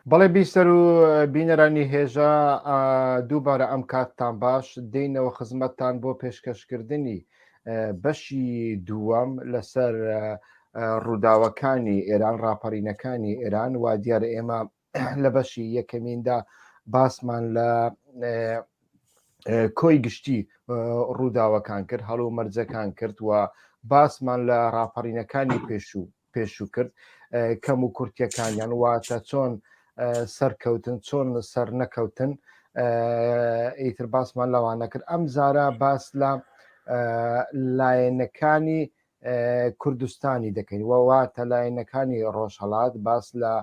بەڵێ بیسەر و بینەرانی هێژا دووبارە ئەم کاتتان باش دێینەوە خزمەتتان بۆ پێشکەشکردنی بەشی دووەم لەسەر ڕووداوەکانی ئێران ڕاپەڕینەکانی ئێران و دیارە ئێمە لە بەشی یەکەمیندا باسمان لە کۆی گشتی ڕووداوەکان کرد هەڵو مەرجەکان کرد و باسمان لە ڕاپەڕینەکانی پێشوو پێشوو کرد کەم و کورتیەکانیان واتە چۆن سەرکەوتن چۆن سەر نەکەوتن ئیتر باسمان لەوانە کرد ئەم زارە باس لە لایەنەکانی کوردستانی دەکەین واتە لایەنەکانی ڕۆژهەڵات باس لە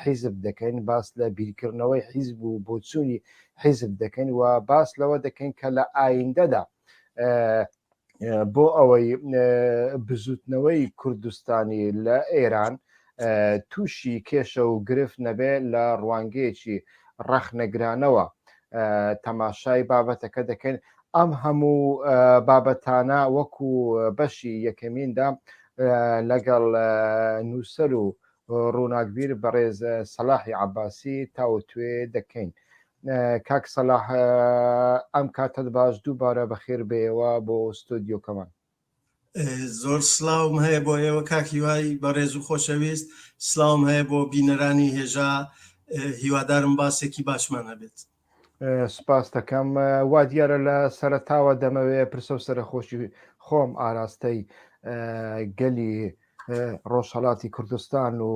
حیزب دەکەین باس لە بیرکردنەوەی حیزب و بۆچوونی حیزب دەکەین و باس لەوە دەکەین کە لە ئایندەدا بۆ ئەوەی بزوتنەوەی کوردستانی لە ئێران تووشی کێشە و گرفت نەبێ لە ڕوانگەیەکی ڕەخنەگرانەوە تەماشای بابەتەکە دەکەین ئەم هەموو بابەتانە وەکو بەشی یەکەمیندا لەگەڵ نووسەر و ڕووناکبیر بەڕێز سەلاحی عەباسی تاوتوێ دەکەین. کاک سەلاح ئەم کاتەت باش دووبارە بەخێر بێیەوە بۆ ستۆدیۆکەمان. زۆر سڵاوم هەیە بۆ ئێوە کاک هیوای بەڕێز و خۆشەویست، سڵاوم هەیە بۆ بینەرانی هێژا، هیوادارم باسێکی باشمان هەبێت. سپاس دەکەم وا دیارە لە سەرەتاوە دەمەوێ پرسە و سەرەخۆشی خۆم ئاراستەی گەلی ڕۆژهەڵاتی کوردستان و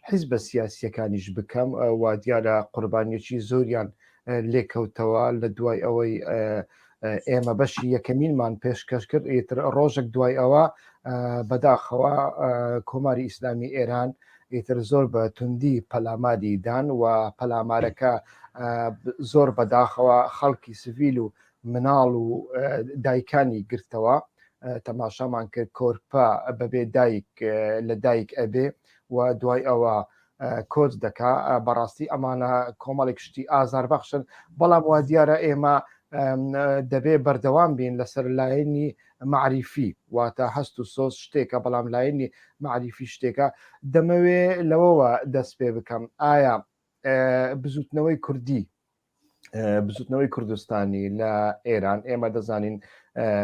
حیزبە سیاسیەکانیش بکەم و دیارە قوربانیەکی زۆریان لێکەوتەوە لە دوای ئەوەی ئێمە بەشی یەکەمینمان پێشکەش کرد ئیتر ڕۆژێک دوای ئەوە بەداخەوە کۆماری ئیسلامی ئێران ئیتر زۆر بە توندی پەلاماری دان و پەلامارەکە زۆر بەداخەوە خەڵکی سڤیل و مناڵ و دایکانی گرتەوە تەماشامان کرد کۆرپە بەبێ دایک لە دایک ئەبێ و دوای ئەوە کۆچ دەکا بەڕاستی ئەمانە کۆمەڵێک شتی ئازار بەخشن بەڵام وا دیارە ئێمە دەبێ بەردەوام بین لەسەر لایەنی معریفی واتە هەست و سۆز شتێکە بەڵام لایەنی معریفی شتێکە دەمەوێ لەوەوە دەست پێ بکەم ئایا بزوتنەوەی کوردی بزوتنەوەی کوردستانی لە ئێران ئێمە دەزانین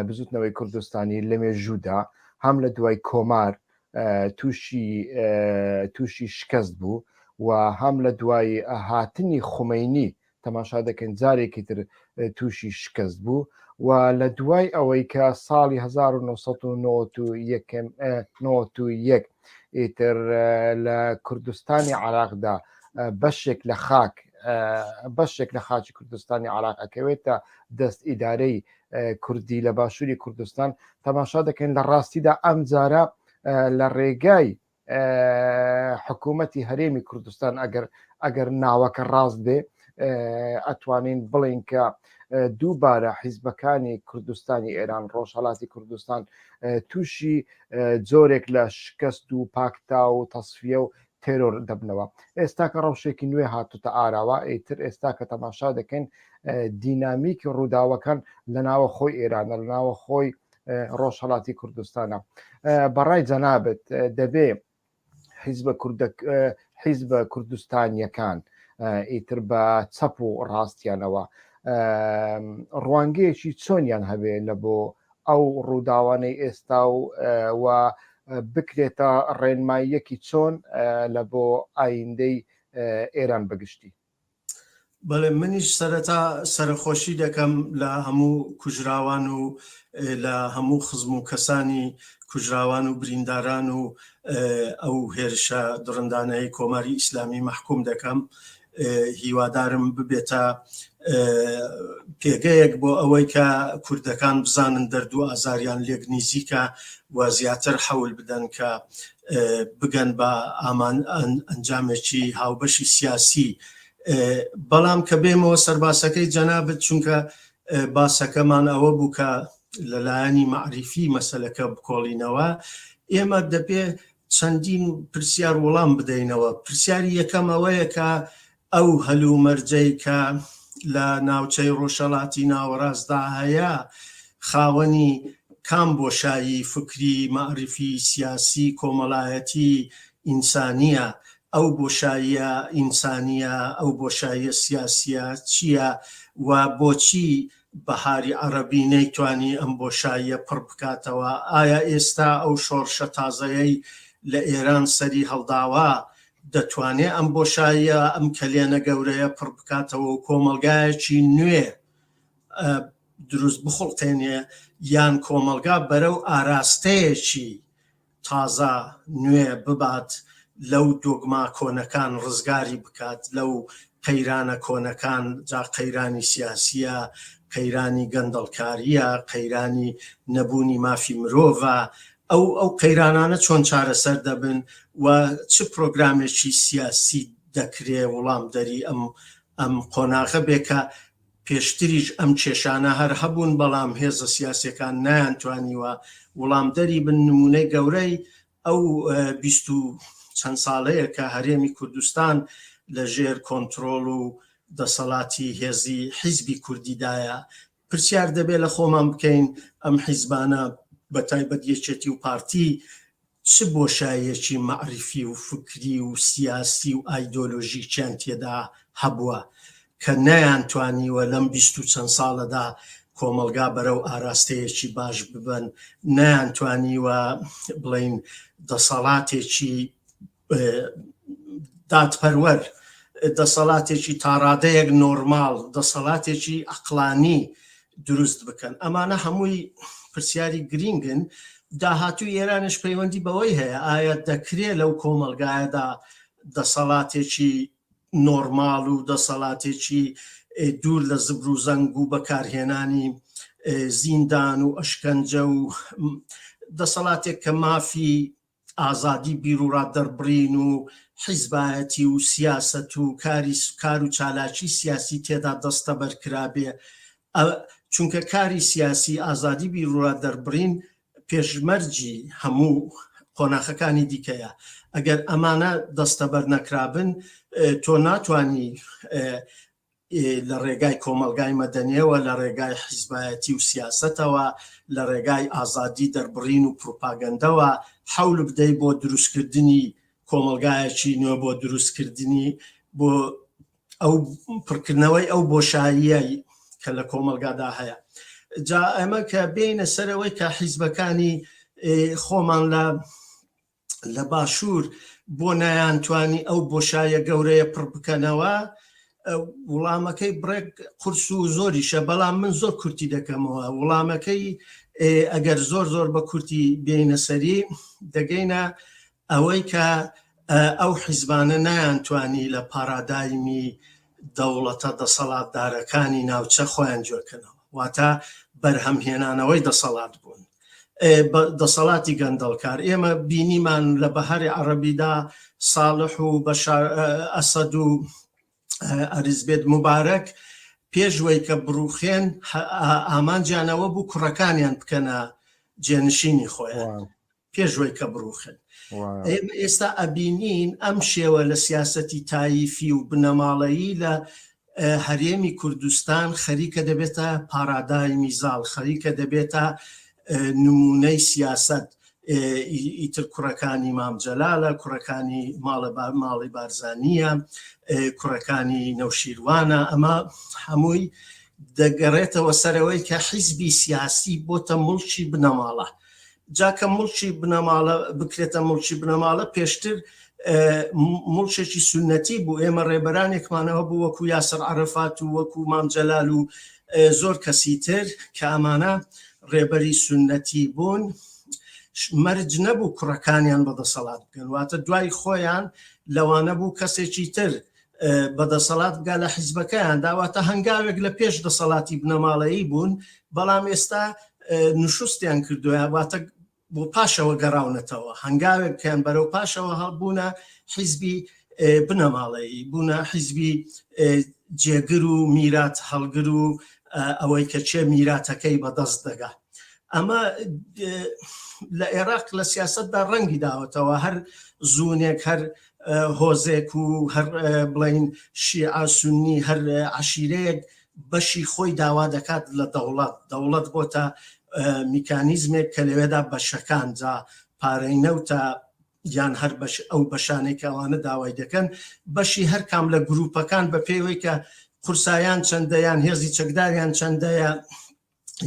بزوتنەوەی کوردستانی لە مێژوودا هەم لە دوای کۆمار تووشی تووشی شکست بوو و هەم لە دوای هاتنی خومینی تەماشا دەکەن جارێکی تر تووشی شکست بوو و لە دوای ئەوەی کە ساڵی 1991 ئیتر لە کوردستانی عراقدا بەشێک لە خاک بەشێک لە خاکی کوردستانی عراق ئەکەوێتە دەست ئیدارەی کوردی لە باشووری کوردستان تەماشا دەکەین لە ڕاستیدا ئەم جارە لە ڕێگای حکوومەتی هەرێمی کوردستان ئەگەر ئەگەر ناوەکە ڕاست بێ ئەتوانین بڵین کە دووبارە حیزبەکانی کوردستانی ئێران ڕۆژهڵاتی کوردستان تووشی جۆرێک لە شکست و پاکتا و تەسفیە و تێرۆر دەبنەوە ئێستاکە ڕەوشێکی نوێ هاتوتە ئاراوە ئیتر ئێستا کە تەماشا دەکەین دینامیکی ڕووداوەکان لە ناوە خۆی ئێرانە لە ناوە خۆی ڕۆژهڵاتی کوردستانە بەڕای جەنابەت دەبێ حیزبە کوردە حیزبە کوردستانیەکان ئیتر بە چەپ و ڕاستیانەوە ڕوانگەیەکی چۆنیان هەبێ لە بۆ ئەو ڕووداوانەی ئێستا و و بکرێتە ڕێنماییەکی چۆن لە بۆ ئایندەی ئێران بەگشتی؟ بەڵێ منیش سەرەتا سەرەخۆشی دەکەم لە هەموو کوژراوان و لە هەموو خزم و کەسانی کوژراوان و برینداران و ئەو هێرشە دڕندانەی کۆماری ئیسلامی مەحکوم دەکەم هیوادارم ببێتە پێگەیەک بۆ ئەوەی کە کوردەکان بزانن دەرد و ئازاریان لێک نیزیکە و زیاتر حەول بدەن کە بگەن بە ئامان ئەنجامێکی هاوبەشی سیاسی بەڵام کە بێمەوە سەرباسەکەی جەنابت چونکە باسەکەمان ئەوە بوو کە لەلایەنی مەعریفی مەسەلەکە بکۆڵینەوە ئێمە دەبێ چەندین پرسیار وڵام بدەینەوە پرسیاری یەکەم ئەوەیە کە ئەو هەلومەرجەی کە لە ناوچەی ڕۆژهەڵاتی ناوەڕاستدا هەیە خاوەنی کام بۆشایی فکری، مەعریفی، سیاسی، کۆمەڵایەتی، ئینسانییە؟ ئەو بۆشاییە ئینسانییە، ئەو بۆشاییە سیاسییە چییە و بۆچی بەهاری عەڕەبی نەیتوانی ئەم بۆشاییە پڕ بکاتەوە؟ ئایا ئێستا ئەو شۆڕشە تازەیەی لە ئێران سەری هەڵداوە دەتوانێ ئەم بۆشاییە، ئەم کەلێنە گەورەیە پڕ بکاتەوە و کۆمەڵگایەکی نوێ دروست بخوڵقێنێ یان کۆمەڵگا بەرەو ئاراستەیەکی تازە نوێ ببات لەو دۆگما کۆنەکان ڕزگاری بکات لەو قەیرانە کۆنەکان جا قەیرانی سیاسیە قەیرانی گەندەڵکاریە قەیرانی نەبوونی مافی مرۆڤە ئەو ئەو قەیرانانە چۆن چارەسەر دەبن و چ پرۆگرامێکی سیاسی دەکرێ وڵامدەری ئەم ئەم قۆناغە بێ کە پێشتریش ئەم کێشانە هەر هەبوون، بەڵام هێزە سیاسیەکان نەیانتوانیوە وڵامدەری بن، نمونەی گەورەی ئەو 20 و چەند ساڵەیە کە هەرێمی کوردستان لە ژێر کۆنترۆڵ و دەسەڵاتی هێزی حیزبی کوردیدایە. پرسیار دەبێ لە خۆمان بکەین ئەم حیزبانە بە تایبەت یەکێتی و پارتی چ بۆشاییەکی مەعریفی و فکری و سیاسی و ئایدۆلۆژیکیان تێدا هەبووە کە نەیانتوانیوە لەم 20 و چەند ساڵەدا کۆمەڵگا بەرەو ئاراستەیەکی باش ببەن، نەیانتوانیوە بڵێین دەسەڵاتێکی دادپەروەر، دەسەڵاتێکی تاڕادەیەک نۆرماڵ، دەسەڵاتێکی ئەقڵانی دروست بکەن. ئەمانە هەمووی پرسیاری گرینگن. داهاتووی ئێرانیش پەیوەندی بەوەی هەیە ئایا دەکرێ لەو کۆمەڵگایەدا دەسەڵاتێکی نۆرماڵ و دەسەڵاتێکی دوور لە زبر و زەنگ و بەکارهێنانی زیندان و ئەشکەنجە و دەسەڵاتێک کە مافی ئازادی بیروڕا دەربڕین و حیزبایەتی و سیاسەت و کاری کار و چالاکی سیاسی تێدا دەستەبەر کرابێ، چونکە کاری سیاسی ئازادی بیروڕا دەربڕین پێشمەرجی هەموو قۆناخەکانی دیکەیە، ئەگەر ئەمانە دەستەبەر نەکرابن تۆ ناتوانی لە ڕێگای کۆمەڵگای مەدەنیەوە، لە ڕێگای حیزبایەتی و سیاسەتەوە، لە ڕێگای ئازادی دەربڕین و پروپاگەندەوە حەول بدەی بۆ دروستکردنی کۆمەڵگایەکی نوێ، بۆ دروستکردنی بۆ ئەو پڕکردنەوەی ئەو بۆشاییەی کە لە کۆمەڵگادا هەیە. جا ئەمە کە بێینە سەرەوەی کە حیزبەکانی خۆمان لە لە باشوور بۆ نەیانتوانی ئەو بۆشایە گەورەیە پڕ بکەنەوە؟ وڵامەکەی بڕێک قورس و زۆریشە، بەڵام من زۆر کورتی دەکەمەوە. وڵامەکەی ئەگەر زۆر زۆر بە کورتی بێینە سەری، دەگەینە ئەوەی کە ئەو حیزبانە نەیانتوانی لە پارادایمی دەوڵەتە دەسەڵاتدارەکانی ناوچە خۆیان جوێکەنەوە، واتە بەرهەمهێنانەوەی دەسەڵات بوون. دەسەڵاتی گەندەڵکار ئێمە بینیمان لە بەهاری عەڕەبیدا ساڵح و بەشار ئەسەد و ئەرزبێت مبارەک پێش وەی کە بڕوخێن ئامانجیانەوە بوو کوڕەکانیان بکەنە جێنشینی خۆیان پێش وەی کە بڕوخێن. ئێمە ئێستا ئەبینین ئەم شێوە لە سیاسەتی تایفی و بنەماڵەیی لە هەرێمی کوردستان خەریکە دەبێتە پارادایمی زاڵ، خەریکە دەبێتە نمونەی سیاسەت. ئیتر کوڕەکانی مام جەلالە، کوڕەکانی ماڵە ماڵی بارزانییە، کوڕەکانی نەوشیروانە، ئەمە هەمووی دەگەڕێتەوە سەرەوەی کە حیزبی سیاسی بۆتە موڵکی بنەماڵە. جا کە موڵکی بنەماڵە بکرێتە موڵکی بنەماڵە پێشتر موڵکێکی سونەتی بوو ئێمە ڕێبەرانێکمانەوە بوو وەکو یاسر عەرەفات و وەکو مام جەلال و زۆر کەسی تر کە ئەمانە ڕێبەری سونەتی بوون مەرج نەبوو کوڕەکانیان بەدەسەڵات بکەن واتە دوای خۆیان لەوانە بوو کەسێکی تر بەدەسەڵات بگا لە حیزبەکەیان داواتە هەنگاوێک لە پێش دەسەڵاتی بنەماڵەیی بوون بەڵام ئێستا نشوستیان کردووە واتە بۆ پاشەوە گەڕاونەتەوە هەنگاوێکیان بەرەو پاشەوە هەڵبوونە حیزبی بنەماڵەیی بوونە حیزبی جێگر و میرات هەڵگر و ئەوەی کە چێ میراتەکەی بەدەست دەگا ئەمە لە عێراق لە سیاستدا ڕەنگی داوەتەوە هەر زوونێک هەر هۆزێک و هەر بڵین شیعە سونی هەر عشیرەیەک بەشی خۆی داوا دەکات لە دەوڵەت دەوڵەت بۆتە میکانیزمێک کە لەوێدا بەشەکان جا پارەی نەوتە. یان هەر بەش ئەو بەشانەی کە ئەوانە داوای دەکەن بەشی هەر کام لە گروپەکان بە پێوەی کە قورسایان چەندە یان هێزی چەکداریان چەندەیە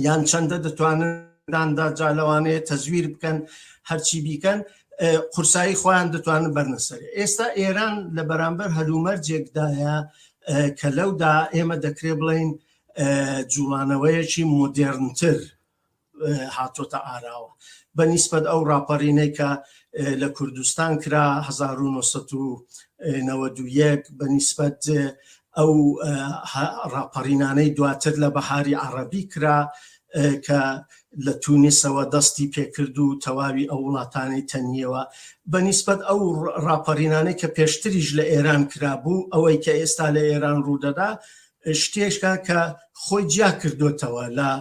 یان چەندە دەتوانن داندا جا لەوانەیە تەزویر بکەن هەرچی بیکەن قورسایی خۆیان دەتوانن بەرنەسەر ئێستا ئێران لە بەرامبەر هەلومەرجێکدایە کە لەودا ئێمە دەکرێ بڵین جوڵانەوەیەکی مۆدێرنتر هاتۆتە ئاراوە بە نیسبەت ئەو ڕاپەڕینەی کە لە کوردستان کرا 1991 بە نیسبەت ئەو ڕاپەڕینانەی دواتر لە بەهاری عەڕەبی کرا کە لە تونسەوە دەستی پێکرد و تەواوی ئەو وڵاتانەی تەنیەوە بە نیسبەت ئەو ڕاپەڕینانەی کە پێشتریش لە ئێران کرابوو ئەوەی کە ئێستا لە ئێران ڕوودەدا شتێکە کە خۆی جیا کردوتەوە لە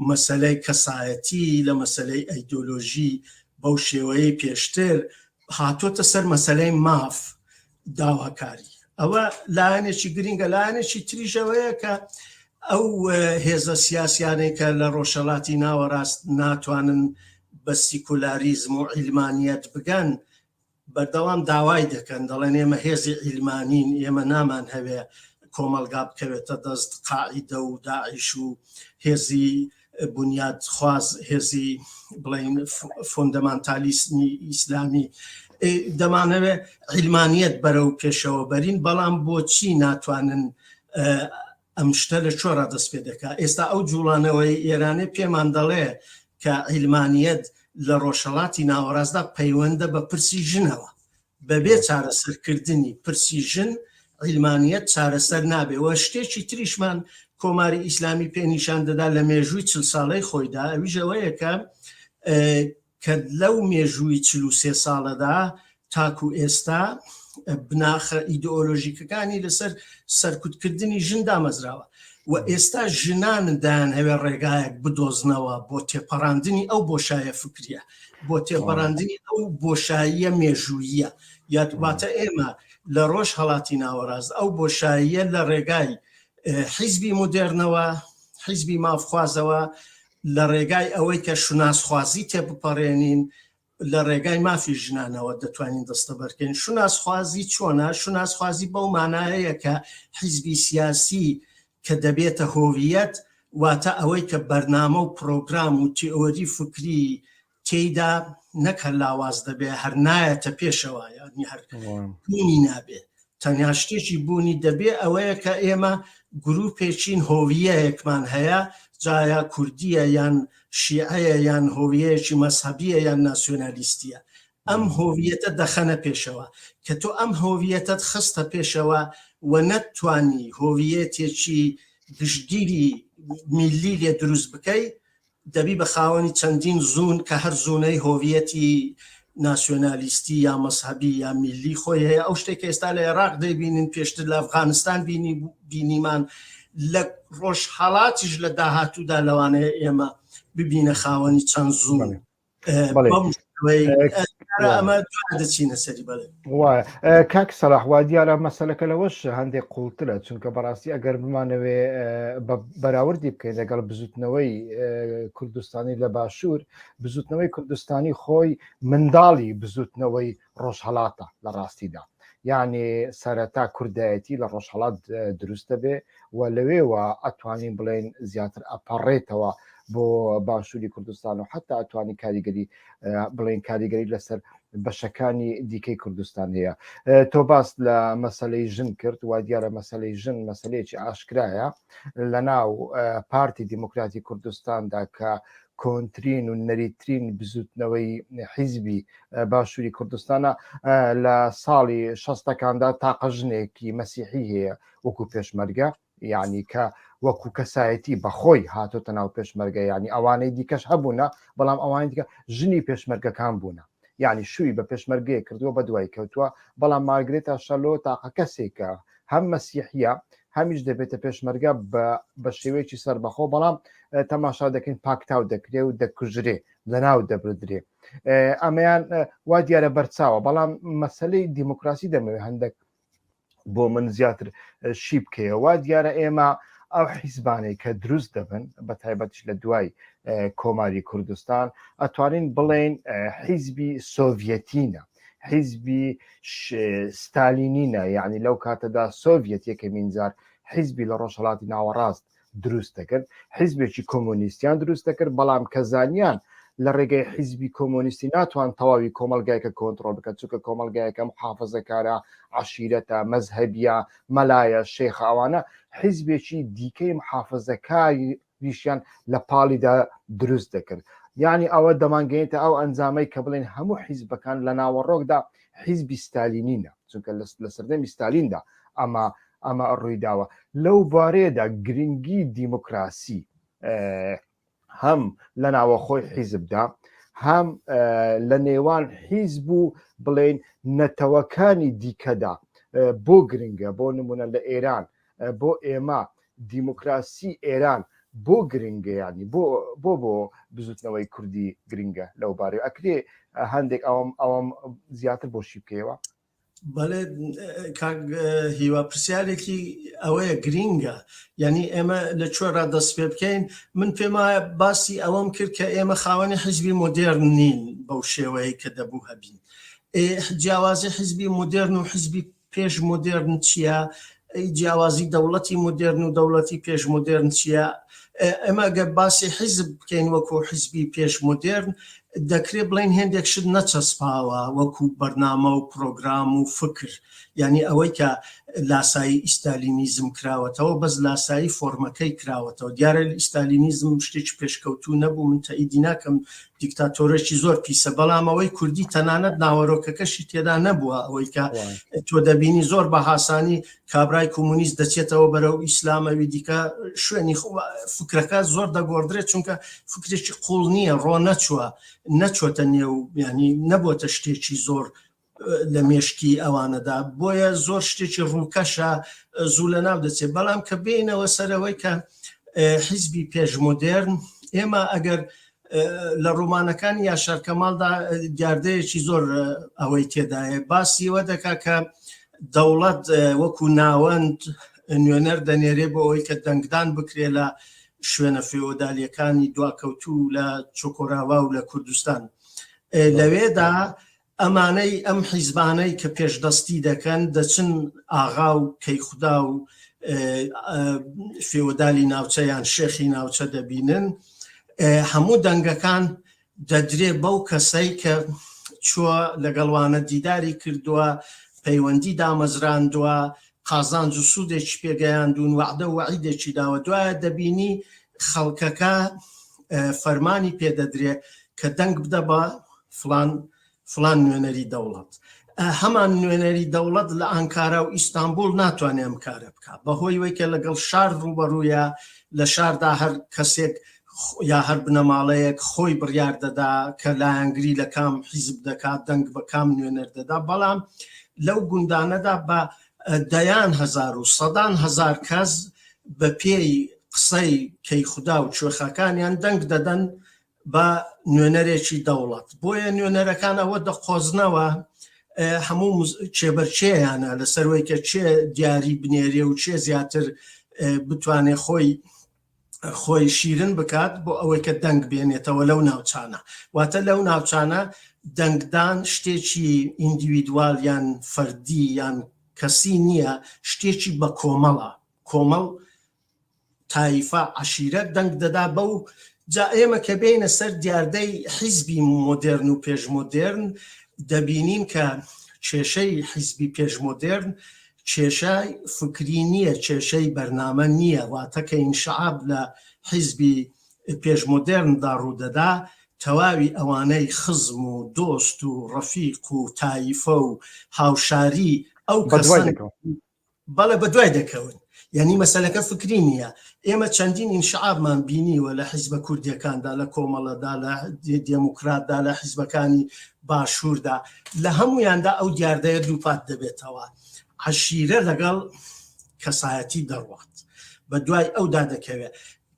مەسەلەی کەسایەتی لە مەسەلەی ئەیدۆلۆژی بەو شێوەیەی پێشتر هاتۆتە سەر مەسەلەی ماف داواکاری ئەوە لایەنێکی گرینگە لایەنێکی تریشەوەیە کە ئەو هێزە سیاسیانەی کە لە ڕۆژهەڵاتی ناوەڕاست ناتوانن بە سیکولاریزم و عیلمانیەت بگەن بەردەوام داوای دەکەن دەڵێن ئێمە هێزی عیلمانین ئێمە نامان هەوێ کۆمەڵگا بکەوێتە دەست قاعیدە و داعش و هێزی بنیادخواز هێزی بڵین فۆندەمانتالیسمی ئیسلامی دەمانەوێ عیلمانیەت بەرەو پێشەوە بەرین بەڵام بۆچی ناتوانن ئەم شتە لە کوێڕا دەست پێ دەکا؟ ئێستا ئەو جووڵانەوەی ئێرانێ پێمان دەڵێ کە عیلمانییەت لە ڕۆژهەڵاتی ناوەڕاستدا پەیوەندە بە پرسی ژنەوە. بەبێ چارەسەرکردنی پرسی ژن، عیلمانییەت چارەسەر نابێ و شتێکی تریشمان کۆماری ئیسلامی پێ نیشان دەدا لە مێژووی چل ساڵەی خۆیدا، ئەویش ئەوەیە کە کە لەو مێژووی 43 ساڵەدا تاکو ئێستا بناخە ئیدئۆلۆژیکەکانی لەسەر سەرکوتکردنی ژن دامەزراوە و ئێستا ژنان دایان هەوێ ڕێگایەک بدۆزنەوە بۆ تێپەڕاندنی ئەو بۆشایە فکریە بۆ تێپەڕاندنی ئەو بۆشاییە مێژوویە یاتواتە ئێمە لە ڕۆژ هەڵاتی ناوەڕاست ئەو بۆشاییە لە ڕێگای حیزبی مودێرنەوە حیزبی مافخوازەوە لە ڕێگای ئەوەی کە شوناسخوازی تێبپەڕێنین لە ڕێگای مافی ژنانەوە دەتوانین دەستەبەرکەین. شوناسخوازی چۆنە؟ شوناسخوازی بەو مانایەیە کە حیزبی سیاسی کە دەبێتە هۆویەت، واتە ئەوەی کە بەرنامە و پرۆگرام و تێئۆری فکری تێیدا نەک هەر لاواز دەبێ، هەر نایەتە پێشەوە، یانی هەر بوونی نابێ. تەنیا شتێکی بوونی دەبێ ئەوەیە کە ئێمە گروپێکین هۆویەیەکمان هەیە جایا کوردیە یان شیعەیە یان هۆویەیەکی مەزهەبیە یان ناسیۆنالیستیە ئەم هۆویەتە دەخەنە پێشەوە کە تۆ ئەم هۆویەتەت خستە پێشەوە و نەتتوانی هۆویەتێکی گشتگیری میللی لێ دروست بکەی دەبی بە خاوەنی چەندین زوون کە هەر زوونەی هۆویەتی ناسیۆنالیستی یا مەزهەبی یا میللی خۆی هەیە ئەو شتێک کە ئێستا لە عێراق دەیبینین پێشتر لە ئەفغانستان بینی بینیمان لە ڕۆژهەڵاتیش لە داهاتوودا لەوانەیە ئێمە ببینە خاوەنی چەند زوون ئەمە دەچینە سەری بەڵێ وایە کاک سەلاح وا دیارە مەسەلەکە لەوەش هەندێک قوڵترە چونکە بەڕاستی ئەگەر بمانەوێ بە بەراوردی بکەین لەگەڵ بزوتنەوەی کوردستانی لە باشوور بزوتنەوەی کوردستانی خۆی منداڵی بزوتنەوەی ڕۆژهەڵاتە لە ڕاستیدا یعنی سەرەتا کوردایەتی لە ڕۆژهەڵات دروست دەبێ و لەوێوە ئەتوانین بڵێن زیاتر ئەپەڕێتەوە بۆ باشووری کوردستان و حتا ئەتوانی کاریگەری بڵێن کاریگەری لەسەر بەشەکانی دیکەی کوردستان هەیە تۆ باس لە مەسلەی ژن کرد و دیارە مەسلەی ژن مەسلەیەکی ئاشکرایە لە ناو پارتی دیموکراتی کوردستاندا کە کۆنترین و نەریترین بزوتنەوەی حیزبی باشووری کوردستانە لە ساڵی شەستەکاندا تاقە ژنێکی مەسیحی هەیە وەکو پێشمەرگە یعنی کە وەکو کەسایەتی بەخۆی هاتۆتە ناو پێشمەرگە یعنی ئەوانەی دیکەش هەبوونە بەڵام ئەوانی دیکە ژنی پێشمەرگەکان بوونە یعنی شووی بە پێشمەرگەیە کردووە بە دوای کەوتووە بەڵام مارگرێتا شەلۆ تاقە کەسێکە هەم مەسیحیە هەمیش دەبێتە پێشمەرگە بە شێوەیەکی سەربەخۆ بەڵام تەماشا دەکەین پاکتاو دەکرێ و دەکوژرێ لەناو دەبردرێ ئەمەیان وا دیارە بەرچاوە بەڵام مەسلەی دیموکراسی دەمەوێت هەندێک بۆ من زیاتر شی بکەیەوە دیارە ئێمە ئەو حیزبانەی کە دروست دەبن بە تایبەتش لە دوای کۆماری کوردستان ئەتوانین بڵێن حیزبی سۆڤەتینە. حیزبی ستالینینە یعنی لەو کاتەدا سۆڤەت یەکەمین جار حیزبی لە ڕۆژهڵاتی ناوەڕاست دروست دەکرد حیزبێکی کۆمۆنیستیان دروست دەکرد بەڵام کە زانیان لە ڕێگەی حیزبی کۆمۆنیستی ناتوان تەواوی کۆمەلگایکە کۆنتترۆل بکەن چونکە کۆمەلگایەکە محافزەکارە عشیرەتە مەزهەبیە مەلایە شێخە ئەوانە حیزبێکی دیکەی محافزەکاریشیان لە پاڵیدا دروست دەکرد یعنی ئەوە دەمانگەێنێتە ئەو ئەنجامەی کە بڵێن هەموو حیزبەکان لە ناوەڕۆکدا حیزبی ستالینینە چونکە لە سەردەمی ستالیندا ئەمە ئەمە ڕوویداوە لەو بارەیەدا گرنگی دیموکراسی هەم لە ناوەخۆی حیزبدا هەم لە نێوان حیزب و بڵێن نەتەوەکانی دیکەدا بۆ گرنگە بۆ نمونە لە ئێران بۆ ئێمە دیموکراسی ئێران بۆ گرنگە ینی بۆ بۆ بۆ بزوتنەوەی کوردی گرنگە لەو بارەی ئەکرێ هەندێک ئەوم ئەوم زیاتر بۆشی بکەیەوە بەڵێ کاک هیوا پرسیارێکی ئەوەیە گرینگە یعنی ئێمە لە کوێ ڕا دەست پێ بکەین من پێم وایە باسی ئەوەم کرد کە ئێمە خاوەنی حیزبی مۆدێرن نین بەو شێوەیە کە دەبوو هەبین جیاوازی حیزبی مۆدێرن و حیزبی پێش مۆدێرن چییە؟ جیاوازی دەوڵەتی مۆدێرن و دەوڵەتی پێش مۆدێرن چییە؟ ئێمە گەر باسی حیزب بکەین وەکو حیزبی پێش مۆدێرن دەکرێ بڵێین هێندێک شت نەچەسپاوە وەکو بەرنامە و پرۆگرام و فکر یانی ئەوەی کە لاسایی ئیستالینیزم کراوەتەوە بەس لاسایی فۆرمەکەی کراوەتەوە دیارە ئیستالینیزم شتێکی پێشکەوتوو نەبوو من تەئیدی ناکەم دیکتاتۆرێکی زۆر پیسە بەڵام ئەوەی کوردی تەنانەت ناوەرۆکەکەشی تێدا نەبووە ئەوەی کە تۆ دەبینی زۆر بە هاسانی کابرای کۆمۆنیست دەچێتەوە بەرەو ئیسلام ئەوی دیکە شوێنی فکرەکە زۆر دەگۆڕدرێت چونکە فکرێکی قوڵ نییە ڕۆ نەچووە نەچۆتە نێو ینی نەبۆتە شتێکی زۆر لە مێشکی ئەوانەدا بۆیە زۆر شتێکی ڕووکەشە زوو لە ناو دەچێت بەڵام کە بینەوە سەرەوەی کە حیزبی پێشمۆدێرن ئێمە ئەگەر لە ڕۆمانەکانی یاشار کەماڵدا دیاردەیەکی زۆر ئەوەی تێدایە باسیەوە دەکا کە دەوڵەت وەکو ناوەند نوێنەر دەنێرێ بۆ ئەوەی کە دەنگدان بکرێ لە شوێنە فێۆدالیەکانی دواکەوتوو لە چۆکۆراوا و لە کوردستان لەوێدا ئەمانەی ئەم حیزبانەی کە پێشدەستی دەکەن دەچن ئاغا و کەیخودا و فێوەدالی ناوچە یان شێخی ناوچە دەبینن هەموو دەنگەکان دەدرێ بەو کەسەی کە چووە لەگەڵوانە دیداری کردووە پەیوەندی دامەزراندووە قازانج و سوودێکی پێگەیاندون وعدە و وەعیدێکی داوە دوایە دەبینی خەڵکەکە فەرمانی پێدەدرێ کە دەنگ بدە بە فلان فلان نوێنەری دەوڵەت هەمان نوێنەری دەوڵەت لە ئانکارا و ئیستانبول ناتوانێت ئەم کارە بکە بەهۆی وەی کە لەگەڵ شار ڕوبەڕوویە لە شاردا هەر کەسێک یا هەر بنەماڵەیەک خۆی بڕیار دەدا کە لایەنگری لە کام حیزب دەکات دەنگ بە کام نوێنەر دەدا بەڵام لەو گوندانەدا بە دەیان هەزار و سەدان هەزار کەس بە پێی قسەی کەیخودا و کوێخاکانیان دەنگ دەدەن بە نوێنەرێکی دەوڵەت بۆیە نوێنەرەکان ئەوە دەقۆزنەوە هەموو کێبەرکێیانە لەسەروەی کە کێ دیاری بنێرێ و کێ زیاتر بتوانێ خۆی خۆی شیرن بکات بۆ ئەوەی کە دەنگ بێنێتەوە لەو ناوچانە واتە لەو ناوچانە دەنگدان شتێکی ئیندیویدوال یان فەردی یان کەسی نییە شتێکی بە کۆمەڵە کۆمەڵ تایفە عەشیرە دەنگ دەدا بەو جا ئێمە کە بێینە سەر دیاردەی حیزبی مۆدێرن و پێش مۆدێرن دەبینین کە کێشەی حیزبی پێش مۆدێرن کێشەی فکری نییە کێشەی بەرنامە نییە واتە کە ئینشعاب لە حیزبی پێش مۆدێرندا ڕوودەدا تەواوی ئەوانەی خزم و دۆست و ڕەفیق و تایفە و هاوشاری ئەو کەسەن بەڵێ بەدوای دەکەون یعنی مەسەلەکە فکری نییە ئێمە چەندین ئینشعابمان بینیوە لە حیزبە کوردیەکاندا لە کۆمەڵەدا لە دێموکراتدا لە حیزبەکانی باشووردا لە هەمویاندا ئەو دیاردەیە دووپات دەبێتەوە عەشیرە لەگەڵ کەسایەتی دەڕوات بە دوای ئەودا دەکەوێت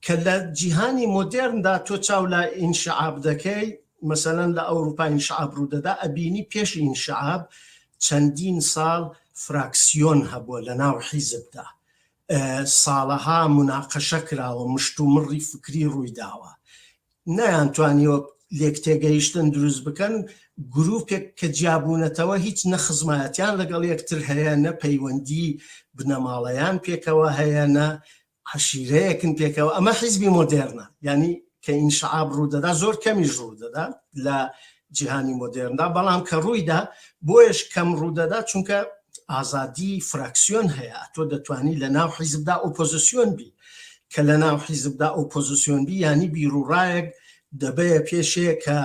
کە لە جیهانی مۆدێرندا تۆ چاو لە ئینشعاب دەکەی مەسەلەن لە ئەوروپا ئینشعاب ڕوودەدا ئەبینی پێش ئینشعاب چەندین ساڵ فراکسیۆن هەبووە لە ناو حیزبدا ساڵەها مناقەشە کراوە مشتومڕی فکری ڕوویداوە نەیانتوانیوە لێکتێگەیشتن دروست بکەن. گروپێک کە جیابوونەتەوە هیچ نە خزمایەتیان لەگەڵ یەکتر هەیە نە پەیوەندی بنەماڵەیان پێکەوە هەیە نە عەشیرەیەکن پێکەوە. ئەمە حیزبی مۆدێرنە، یانی کە ئینشعاب ڕوودەدا زۆر کەمیش ڕوودەدا لە جیهانی مۆدێرندا، بەڵام کە ڕوویدا بۆیەش کەم ڕوودەدا چونکە ئازادی فراکسیۆن هەیە، تۆ دەتوانی لە ناو حیزبدا ئۆپۆزیسیۆن بی، کە لە ناو حیزبدا ئۆپۆزیسیۆن بی یانی بیروڕایەک دەبەیە پێشێ کە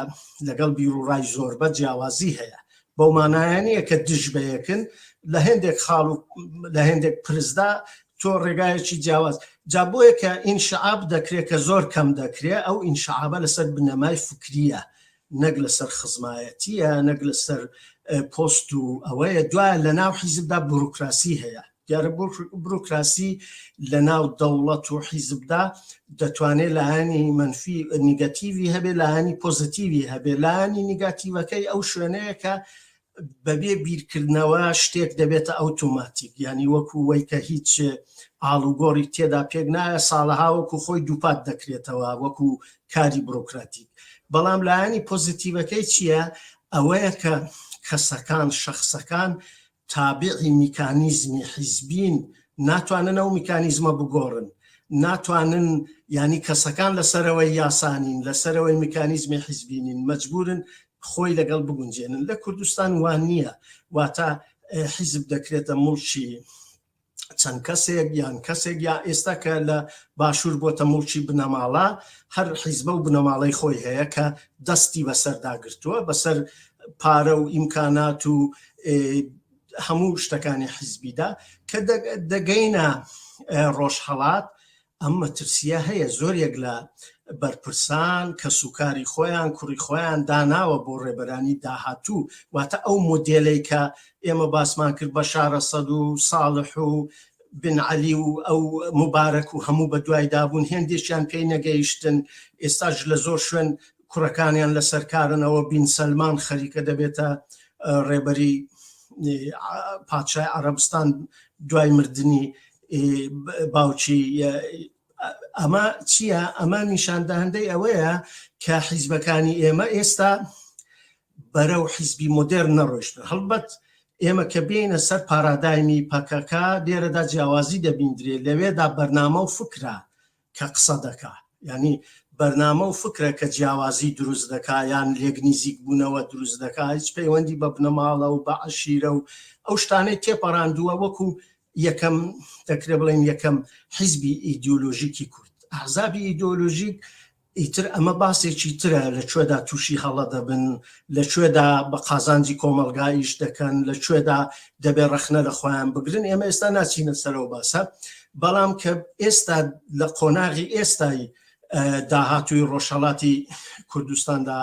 لەگەڵ بیروڕای زۆربە جیاوازی هەیە، بەو مانایە نییە کە دژ بە یەکن، لە هێندێک خاڵ و لە هێندێک پرسدا تۆ ڕێگایەکی جیاواز، جا بۆیە کە ئینشعاب دەکرێ کە زۆر کەم دەکرێ، ئەو ئینشعابە لەسەر بنەمای فکرییە نەک لەسەر خزمایەتییە، نەک لەسەر پۆست و ئەوەیە. دوایە لە ناو حیزبدا بوروکراسی هەیە، دیارە بوروکراسی لە ناو دەوڵەت و حیزبدا دەتوانێت لایەنی مەنفی نیگەتیڤی هەبێ، لایەنی پۆزیتیڤی هەبێ. لایەنی نیگاتیڤەکەی ئەو شوێنەیە کە بەبێ بیرکردنەوە شتێک دەبێتە ئەوتۆماتیک، یانی وەکو وەی کە هیچ ئاڵوگۆڕی تێدا پێک نایە، ساڵەها وەکو خۆی دووپات دەکرێتەوە وەکو کاری بڕۆکراتیک. بەڵام لایەنی پۆزیتیڤەکەی چییە؟ ئەوەیە کە کەسەکان، شەخسەکان تابعی میکانیزمی حیزبین، ناتوانن ئەو میکانیزمە بگۆڕن، ناتوانن، یانی کەسەکان لەسەرەوەی یاسا نین، لەسەرەوەی میکانیزمی حیزبی نین، مەجبورن خۆی لەگەڵ بگونجێنن. لە کوردستان وا نییە، واتە حیزب دەکرێتە موڵکی چەند کەسێک یان کەسێک، یا ئێستا کە لە باشوور بۆتە موڵکی بنەماڵە، هەر حیزبە و بنەماڵەی خۆی هەیە کە دەستی بەسەردا گرتووە، بەسەر پارە و ئیمکانات و هەموو شتەکانی حیزبیدا. کە دەگەینە ڕۆژهەڵات ئەم مەترسییە هەیە، زۆرێک لە بەرپرسان کەسوکاری خۆیان، کوڕی خۆیان داناوە بۆ ڕێبەرانی داهاتوو، واتە ئەو مۆدێلەی کە ئێمە باسمان کرد بەشار ئەسەد و ساڵح و بن عەلی و ئەو موبارەک و هەموو بەدوایدا بوون، هێندێکیان پێی نەگەیشتن، ئێستاش لە زۆر شوێن کوڕەکانیان لەسەر کارن، ئەوە بین سەلمان خەریکە دەبێتە ڕێبەری پادشای عەرەبستان دوای مردنی باوکی. ئەمە چییە؟ ئەمە نیشانداندەی ئەوەیە کە حیزبەکانی ئێمە ئێستا بەرەو حیزبی مۆدێرن نەڕۆیشتن. هەڵبەت ئێمە کە بێینە سەر پارادایمی پەکەکە لێرەدا جیاوازی دەبیندرێ، لەوێدا بەرنامە و فکرە کە قسە دەکا، یانی بەرنامە و فکرە کە جیاوازی دروست دەکا یان لێک نیزیک بوونەوە دروست دەکا، هیچ پەیوەندی بە بنەماڵە و بە عەشیرە و ئەو شتانەی تێپەڕاندووە وەکو یەکەم دەکرێ بڵێین یەکەم حیزبی ئیدیۆلۆژیکی کورد. ئەحزابی ئیدیۆلۆژیک ئیتر ئەمە باسێکی ترە، لە کوێدا تووشی هەڵە دەبن، لە کوێدا بە قازانجی کۆمەڵگا ئیش دەکەن، لە کوێدا دەبێ ڕەخنە لە خۆیان بگرن، ئێمە ئێستا ناچینە سەر ئەو باسە. بەڵام کە ئێستا لە قۆناغی ئێستای داهاتووی ڕۆژهەڵاتی کوردستاندا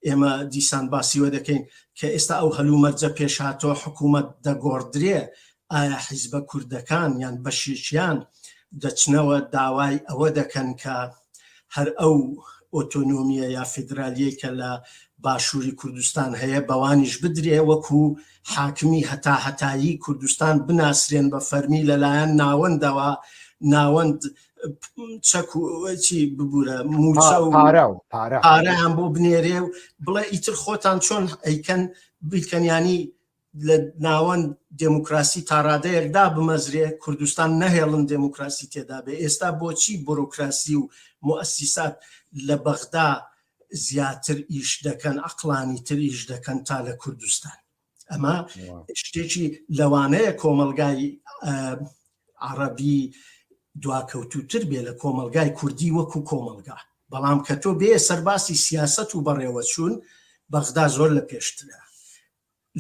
ئێمە دیسان باسیوە دەکەین کە ئێستا ئەو هەلومەرجە پێشهاتووە، حکوومەت دەگۆڕدرێ، ئایا حیزبە کوردەکان یان بەشێکیان دەچنەوە داوای ئەوە دەکەن کە هەر ئەو ئۆتۆنۆمیە یا فیدرالیەی کە لە باشووری کوردستان هەیە بەوانیش بدرێ وەکو حاکمی هەتا هەتایی کوردستان بناسرێن بە فەرمی لەلایەن ناوەندەوە، ناوەند چەک و چی ببوورە موچە و پارەیان بۆ بنێرێ و بڵێ ئیتر خۆتان چۆن ئەیکەن بیکەن، یانی لە ناوەند دێموکراسی تا ڕادەیەک دابمەزرێ، کوردستان نەهێڵن دێموکراسی تێدا بێ. ئێستا بۆچی بۆرۆکراسی و موئەسیسات لە بەغدا زیاتر ئیش دەکەن، عەقڵانیتر ئیش دەکەن تا لە کوردستان؟ ئەمە شتێکی لەوانەیە کۆمەڵگای عەڕەبی دواکەوتووتر بێ لە کۆمەڵگای کوردی وەکو کۆمەڵگا، بەڵام کە تۆ بێیە سەر باسی سیاسەت و بەڕێوەچوون، بەغدا زۆر لە پێشترە.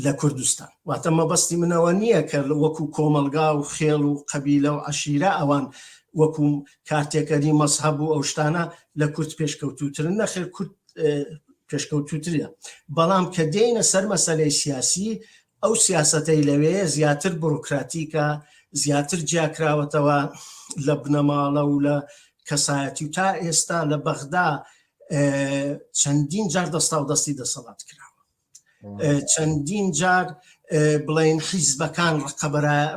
لە کوردستان. واتە مەبەستی من ئەوە نییە کە وەکو کۆمەڵگا و خێڵ و قەبیلە و عەشیرە ئەوان وەکو کارتێکەری مەزهەب و ئەو شتانە لە کورد پێشکەوتووترن، نەخێر کورد پێشکەوتووترە، بەڵام کە دێینە سەر مەسەلەی سیاسی ئەو سیاسەتەی لەوێ زیاتر بڕوکراتیکە، زیاتر جیاکراوەتەوە لە بنەماڵە و لە کەسایەتی و تا ئێستا لە بەغدا چەندین جار دەستاودەستی دەسەڵات کراوە. چەندین جار بڵین حیزبەکان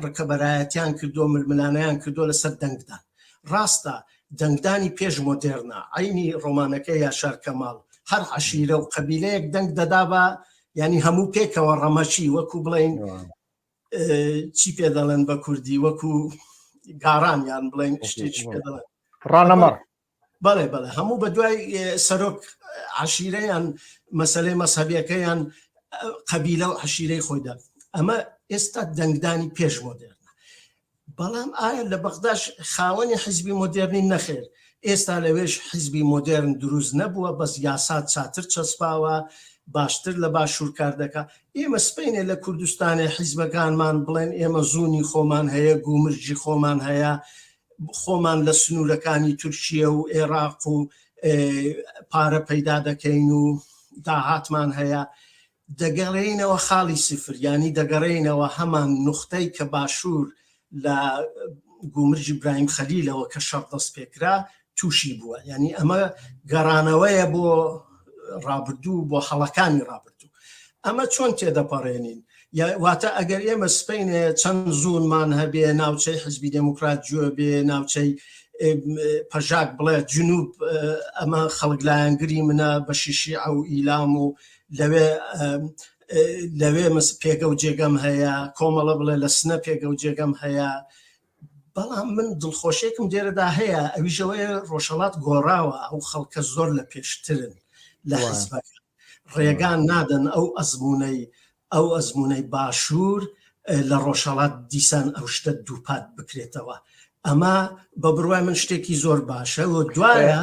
ڕقەبەرایەتیان کردو ململانیان کردو لەسەر دەنگدان. ڕاستە دەنگدانی پێش مۆدێرنە، عینی ڕۆمانەکە یاشار کەماڵ، هەر عەشیرە و قەبیلەیەک دەنگ دەدا بە یعنی هەموو پێکەوە ڕەمەکی وەکو بڵین چی پێ دەڵێن بە کوردی وەکو گاڕان یان بڵێن شتێکی پێ دەڵێن ڕانەمەڕ بەڵێ بەڵێ هەموو بە دوای سەرۆک عشیرەیان مەسلەی مەسەبیەکەیان قەبیلە و عشیرەی خۆیدا ئەمە ئێستا دەنگدانی پێش مۆدێرنە بەڵام ئایا لە بەغداش خاوەنی حیزبی مۆدێرنین؟ نەخێر، ئێستا لەوێش حیزبی مۆدێرن دروست نەبووە، بەس یاسا چاتر چەسپاوە، باشتر لە باشوور کار دەکا. ئێمە سبەینێ لە کوردستانێ حیزبەکانمان بڵێن ئێمە زوونی خۆمان هەیە، گومرگی خۆمان هەیە، خۆمان لە سنوورەکانی تورکیە و ئێراق و پارە پەیدا دەکەین و داهاتمان هەیە، دەگەڕێینەوە خاڵی سفر یانی دەگەڕێینەوە هەمان نوختەی کە باشوور لە گومرگی برایم خەلیلەوە کە شەڕ دەست پێکرا تووشی بووە یعنی ئەمە گەڕانەوەیە بۆ ڕابردوو بۆ هەڵەکانی ڕابردوو ئەمە چۆن تێدەپەڕێنین واتە ئەگەر ئێمە سپینێ چەند زوونمان هەبێ ناوچەی حزبی دێموکرات گوێ بێ ناوچەی پەژاک بڵێ جنوب ئەمە خەڵک لایەنگری منە بەشی شیعە و ئیلام و لەوێ لەوێ مس پێگە و جێگەم هەیە کۆمەڵە بڵێ لە سنە پێگە و جێگەم هەیە بەڵام من دڵخۆشێکم لێرەدا هەیە ئەویشەوەیە ڕۆژهەڵات گۆڕاوە ئەو خەڵکە زۆر لە پێشترن لە حزبەکە ڕێگان نادەن ئەو ئەزمونەی ئەو ئەزمونەی باشوور لە ڕۆژهەڵات دیسان ئەو شتە دووپات بکرێتەوە ئەمە بە بڕوای من شتێکی زۆر باشە و دوایە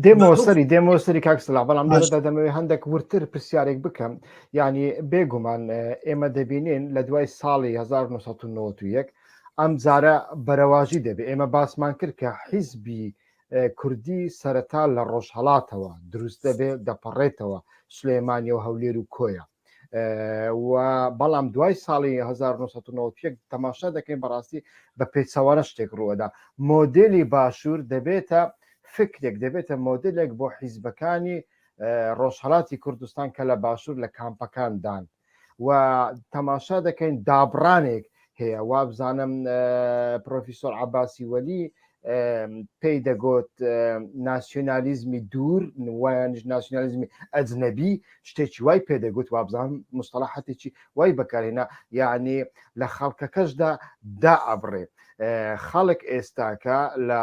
دێمەوە سەری دێمەوە سەری کاک سڵا بەڵام لێرەدا دەمەوێت هەندێک ورتر پرسیارێک بکەم یعنی بێگومان ئێمە دەبینین لە دوای ساڵی 1991 ئەم جارە بەرەواژی دەبێت ئێمە باسمان کرد کە حیزبی کوردی سەرەتا لە ڕۆژهڵاتەوە دروست دەبێت دەپەڕێتەوە سلێمانی و هەولێر و کۆیە و بەڵام دوای ساڵی 1991 تەماشا دەکەین بەڕاستی بە پێچەوانە شتێک ڕووەدا مۆدلی باشوور دەبێتە فکرێک دەبێتە مۆدلێک بۆ حیزبەکانی ڕۆژهڵاتی کوردستان کە لە باشوور لە کامپەکاندان و تەماشا دەکەین دابڕانێک هەیە وابزانم پرۆفیسۆر عباسی وەلی پێی دەگوت ناسیۆنالیزمی دوور وایانش ناسیۆنالیزمی ئەجنەبی شتێکی وای پێدەگوت وابزان مستەڵەحەتێکی وای بەکارهێنا یعنی لە خەڵکەکەشدا دا ئەبڕێ خەڵک ئێستاکە لە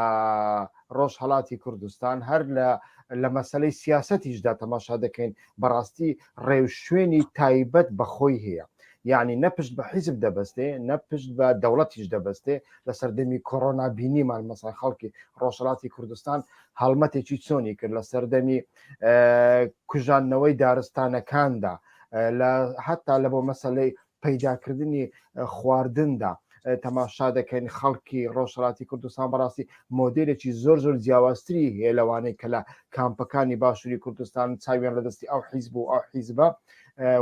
ڕۆژهڵاتی کوردستان هەر لە لە مەسلەی سیاسەتیشدا تەماشا دەکەین بەڕاستی ڕێوشوێنی تایبەت بە خۆی هەیە یعنی نە پشت بە حیزب دەبەستێ نە پشت بە دەوڵەتیش دەبەستێ لە سەردەمی کۆرۆنا بینیمان مەسا خەڵکی ڕۆژهڵاتی کوردستان هەڵمەتێکی چۆنی کرد لە سەردەمی کوژاندنەوەی دارستانەکاندا لە هەتا لە بۆ مەسلەی پەیداکردنی خواردندا تەماشا دەکەین خەڵکی ڕۆژهڵاتی کوردستان بەڕاستی مۆدلێکی زۆر زۆر جیاوازتری هەیە لەوانەی کە لە کامپەکانی باشووری کوردستان چاویان لە دەستی ئەو حیزب و ئەو حیزبە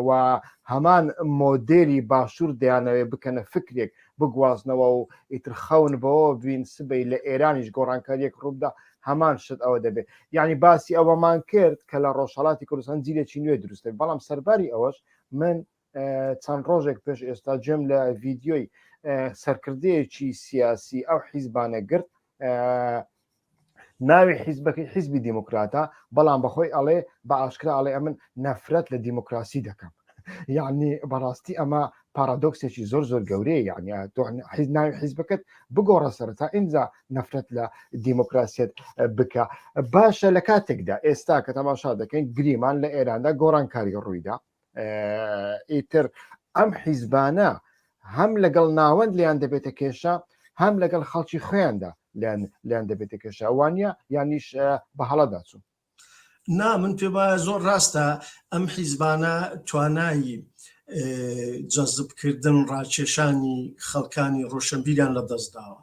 و هەمان مۆدێلی باشوور دەیانەوێت بکەنە فکرێک بگوازنەوە و ئیتر خەون بەوە بین سبەی لە ئێرانیش گۆڕانکاریەک ڕووبدا هەمان شت ئەوە دەبێت یعنی باسی ئەوەمان کرد کە لە ڕۆژهڵاتی کوردستان جیلێکی نوێ دروستە بەڵام سەرباری ئەوەش من چەند ڕۆژێک پێش ئێستا گوێم لە ڤیددیۆی سەرکردەیەکی سیاسی ئەو حیزبانە گرت ناوی حیزبەکەی حیزبی دیموکراتە بەڵام بەخۆی ئەڵێ بە ئاشکرا ئەڵێ ئەمن نەفرەت لە دیموکراسی دەکەم یعنی بەڕاستی ئەمە پارادۆکسێکی زۆر زۆر گەورەیە یعنی حیز ناوی حیزبەکەت بگۆڕە سەرەتا ئینجا نەفرەت لە دیموکراسیەت بکە باشە لە کاتێکدا ئێستا کە تەماشا دەکەین گریمان لە ئێراندا گۆڕانکاری ڕوویدا ئیتر ئەم حیزبانە هەم لەگەڵ ناوەند لیان دەبێتە کێشە هەم لەگەڵ خەڵکی خۆیاندا لیان دەبێتە کێشە وانە یانیش بە هەڵەدا چوو نا من پێ وایە زۆر ڕاستە ئەم حیزبانە توانایی جەزبکردن ڕاکێشانی خەڵکانی ڕۆشنبیریان لە دەستداوە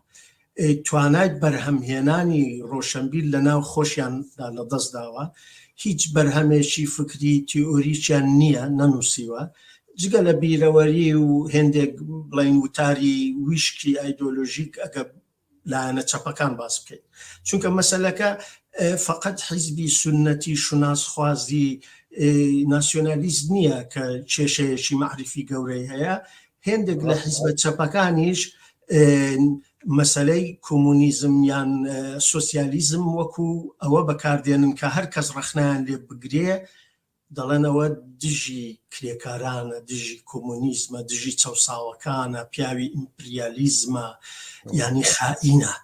توانای بەرهەمهێنانی ڕۆشنبیر لە ناو خۆشیاندا لە دەست داوە، هیچ بەرهەمێکی فکری تیئۆریکیان نییە، نەنووسیوە، جگە لە بیرەوەری و هێندێک بڵێین وتاری ویشکی ئایدۆلۆژیک ئەگەر لایەنە چەپەکان باس بکەین. چونکە مەسەلەکە فەقەت حیزبی سوننەتی شوناسخوازی ناسیۆنالیست نییە کە کێشەیەکی مەعریفی گەورەی هەیە، هێندێک لە حیزبە چەپەکانیش مەسەلەی کۆمۆنیزم یان سۆسیالیزم وەکو ئەوە بەکاردێنن کە هەر کەس ڕەخنەیان لێ بگرێ. دەڵێن ئەوە دژی کرێکارانە، دژی کۆمۆنیزمە، دژی چەوساوەکانە، پیاوی ئیمپریالیزمە، یانی خائینە.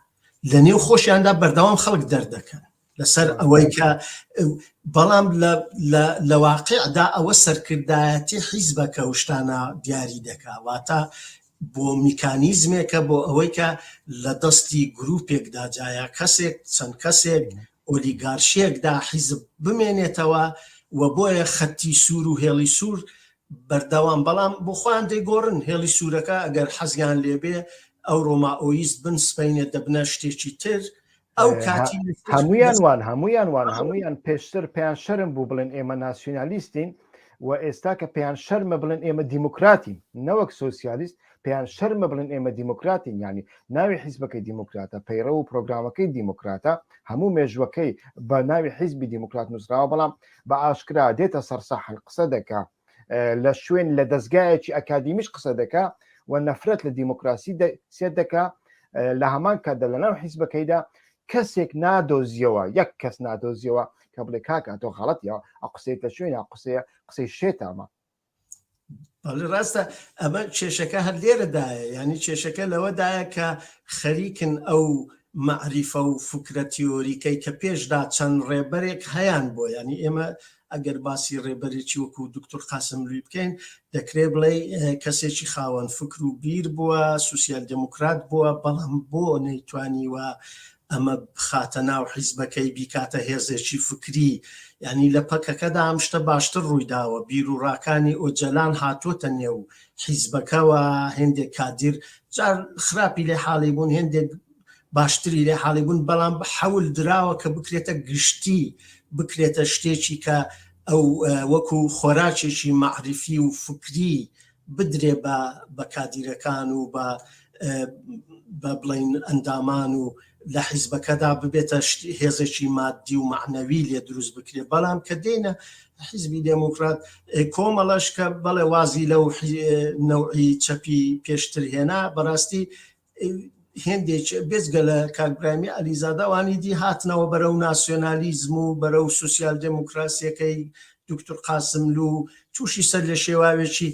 لە نێو خۆشیاندا بەردەوام خەڵک دەردەکەن لەسەر ئەوەی کە بەڵام لە واقعدا ئەوە سەرکردایەتی حیزبە کە شتانە دیاری دەکا، واتە بۆ میکانیزمێکە بۆ ئەوەی کە لە دەستی گروپێکدا جایا کەسێک چەند کەسێک ئۆلیگارشیەکدا حیزب بمێنێتەوە و بۆیە خەتی سوور و هێڵی سوور بەردەوام بەڵام بۆ خۆیان دەیگۆڕن هێڵی سوورەکە ئەگەر حەزیان لێبێ ئەوڕۆ مائۆیست بن سبەینێ دەبنە شتێکی تر ئەو کاتی هەمویان وان هەمویان وان هەمویان پێشتر پێیان شەرم بوو بڵێن ئێمە ناسیونالیستین و ئێستا کە پێیان شەرمە بڵێن ئێمە دیموکراتین نەوەک سۆسیالیست پێیان شەرمە بڵێن ئێمە دیموکراتین یانی ناوی حیزبەکەی دیموکراتە پەیڕەو و پرۆگرامەکەی دیموکراتە هەموو مێژوەکەی بە ناوی حیزبی دیموکرات نووسراوە بەڵام بە ئاشکرا دێتە سەر سەحن قسە دەکا لە شوێن لە دەستگایەکی ئەکادیمیش قسە دەکا و نەفرەت لە دیموکراسی سێت دەکا لە هەمان کاتدا لە ناو حیزبەکەیدا کەسێک نادۆزیەوە یەک کەس نادۆزیەوە کە بڵێ کاکە تۆ غەڵەتیەوە ئە قسەی لە شوێنە قسەیە قسەی شێتامە بەڵێ ڕاستە ئەمە کێشەکە هەر لێرەدایە یعنی کێشەکە لەوەدایە کە خەریکن ئەو مەعریفە و فکرە تیۆریکەی کە پێشدا چەند ڕێبەرێک هەیان بۆ یعنی ئێمە ئەگەر باسی ڕێبەرێکی وەکو دکتۆر قاسملوی بکەین دەکرێ بڵێ کەسێکی خاوەن فکر و بیر بووە سوسیال دێموکرات بووە بەڵام بۆ نەیتوانیوە ئەمە بخاتە ناو حیزبەکەی بیکاتە هێزێکی فکری یانی لە پەکەکەدا ئەم شتە باشتر ڕوویداوە بیروڕاکانی ئۆجەلان هاتۆتە نێو حیزبەکەوە هێندێک کادیر جار خراپی لێ حاڵی بوون هێندێک باشتری لێ حاڵی بوون بەڵام حەول دراوە کە بکرێتە گشتی بکرێتە شتێکی کە ئەو وەکو خۆراکێکی مەعریفی و فکری بدرێ بە بە کادیرەکان و بە بە بڵین ئەندامان و لە حیزبەکەدا ببێتە هێزێکی مادی و معنەوی لێ دروست بکرێت بەڵام کە دێنە حیزبی دێموکرات کۆمەڵەش کە بەڵێ وازی لەو نەوعی چەپی پێشتر هێنا بەڕاستی هێندێک بێجگە لە کاک براهیمی عەلیزادە ئەوانی دی هاتنەوە بەرەو ناسیۆنالیزم و بەرەو سوسیال دێموکراسیەکەی دکتور قاسملوو تووشی سەر لە شێواوێکی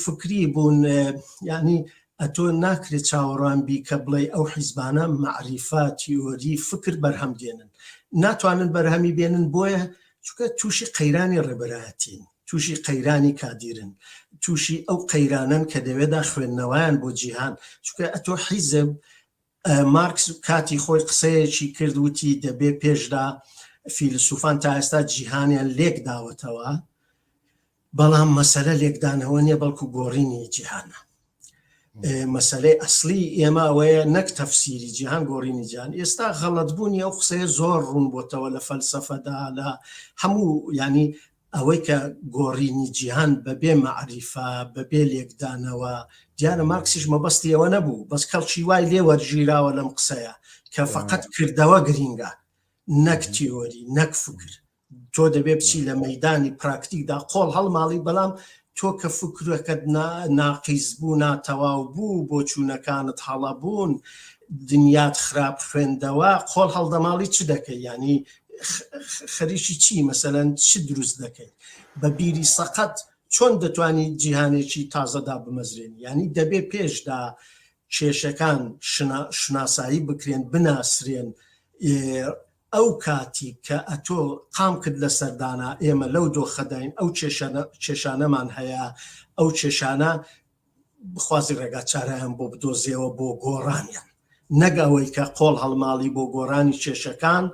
فکری بوون یعنی ئەتۆ ناکرێت چاوەڕوان بی کە بڵێ ئەو حیزبانە مەعریفە تیۆری فکر بەرهەم دێنن ناتوانن بەرهەمی بێنن بۆیە چونکە تووشی قەیرانی ڕێبەرایەتین تووشی قەیرانی کادیرن، تووشی ئەو قەیرانەن کە لەوێدا خوێندنەوەیان بۆ جیهان، چونکە ئەتۆ حیزب، مارکس کاتی خۆی قسەیەکی کرد وتی دەبێ پێشدا فیلسوفان تا ئێستا جیهانیان لێک داوەتەوە، بەڵام مەسەلە لێکدانەوە نییە بەڵکو گۆڕینی جیهانە. مەسەلەی ئەسلی ئێمە ئەوەیە نەک تەفسیری جیهان گۆڕینی جیهان ئێستا غەڵەتبوونی ئەو قسەیە زۆر ڕوون بۆتەوە لە فەلسەفەدا لە هەموو ینی ئەوەی کە گۆڕینی جیهان بەبێ مەعریفە بەبێ لێکدانەوە دیارە مارکسیش مەبەستی ئەوە نەبوو بەس کەڵکی وای لێ وەرگیراوە لەم قسەیە کە فقط کردەوە گرینگە نەک تیۆری نەک فکر تۆ دەبێ بچی لە مەدانی پراکتیکدا قۆڵ هەڵماڵی بەڵام تۆ کە فکرەکەت ناقیز بوو ناتەواو بوو بۆچوونەکانت هەڵە بوون دنیات خراپ خوێندەوە قۆڵ هەڵدەماڵی چ دەکەی ینی خەریکی چی مەسەلەن چ دروست دەکەیت بە بیری سەقەت چۆن دەتوانی جیهانێکی تازەدا بمەزرێنی ینی دەبێ پێشدا کێشەکان شناسایی بکرێن بناسرێن ئەو کاتی کە ئەتۆ قامکت لەسەر دانا ئێمە لەو دۆخەداین ئەو کێشانەمان هەیە ئەو کێشانە بخوازی ڕێگا چارەیان بۆ بدۆزیەوە بۆ گۆڕانیان نەک ئەوەی کە قۆڵ هەڵماڵی بۆ گۆڕانی کێشەکان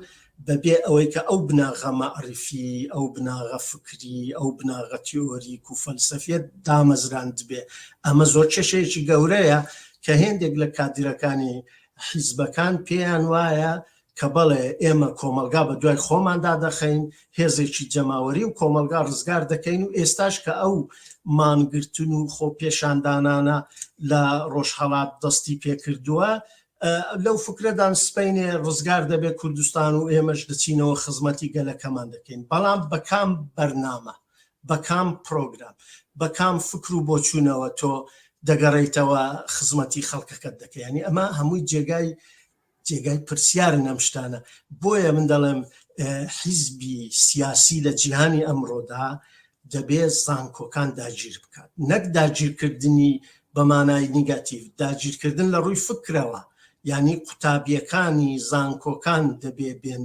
بەبێ ئەوەی کە ئەو بناغە مەعریفی ئەو بناغە فکری ئەو بناغە تیۆریک و فەلسەفیە دامەزراندبێ ئەمە زۆر کێشەیەکی گەورەیە کە هێندێک لە کادیرەکانی حیزبەکان پێیان وایە کە بەڵێ ئێمە کۆمەڵگا بە دوای خۆماندا دەخەین، هێزێکی جەماوەری و کۆمەڵگا ڕزگار دەکەین و ئێستاش کە ئەو مانگرتن و خۆپێشاندانانە لە ڕۆژهەڵات دەستی پێکردووە لەو فکرەدان سبەینێ ڕزگار دەبێت کوردستان و ئێمەش دەچینەوە خزمەتی گەلەکەمان دەکەین بەڵام بە کام بەرنامە بە کام پرۆگرام بە کام فکر و بۆچوونەوە تۆ دەگەڕێیتەوە خزمەتی خەڵکەکەت دەکەی یانی ئەمە هەمووی جێگای جێگای پرسیارن ئەم شتانە بۆیە من دەڵێم حیزبی سیاسی لە جیهانی ئەمڕۆدا دەبێ زانکۆکان داگیر بکات، نەک داگیرکردنی بە مانای نیگاتیڤ، داگیرکردن لە ڕووی فکرەوە، یانی قوتابییەکانی زانکۆکان دەبێ بێن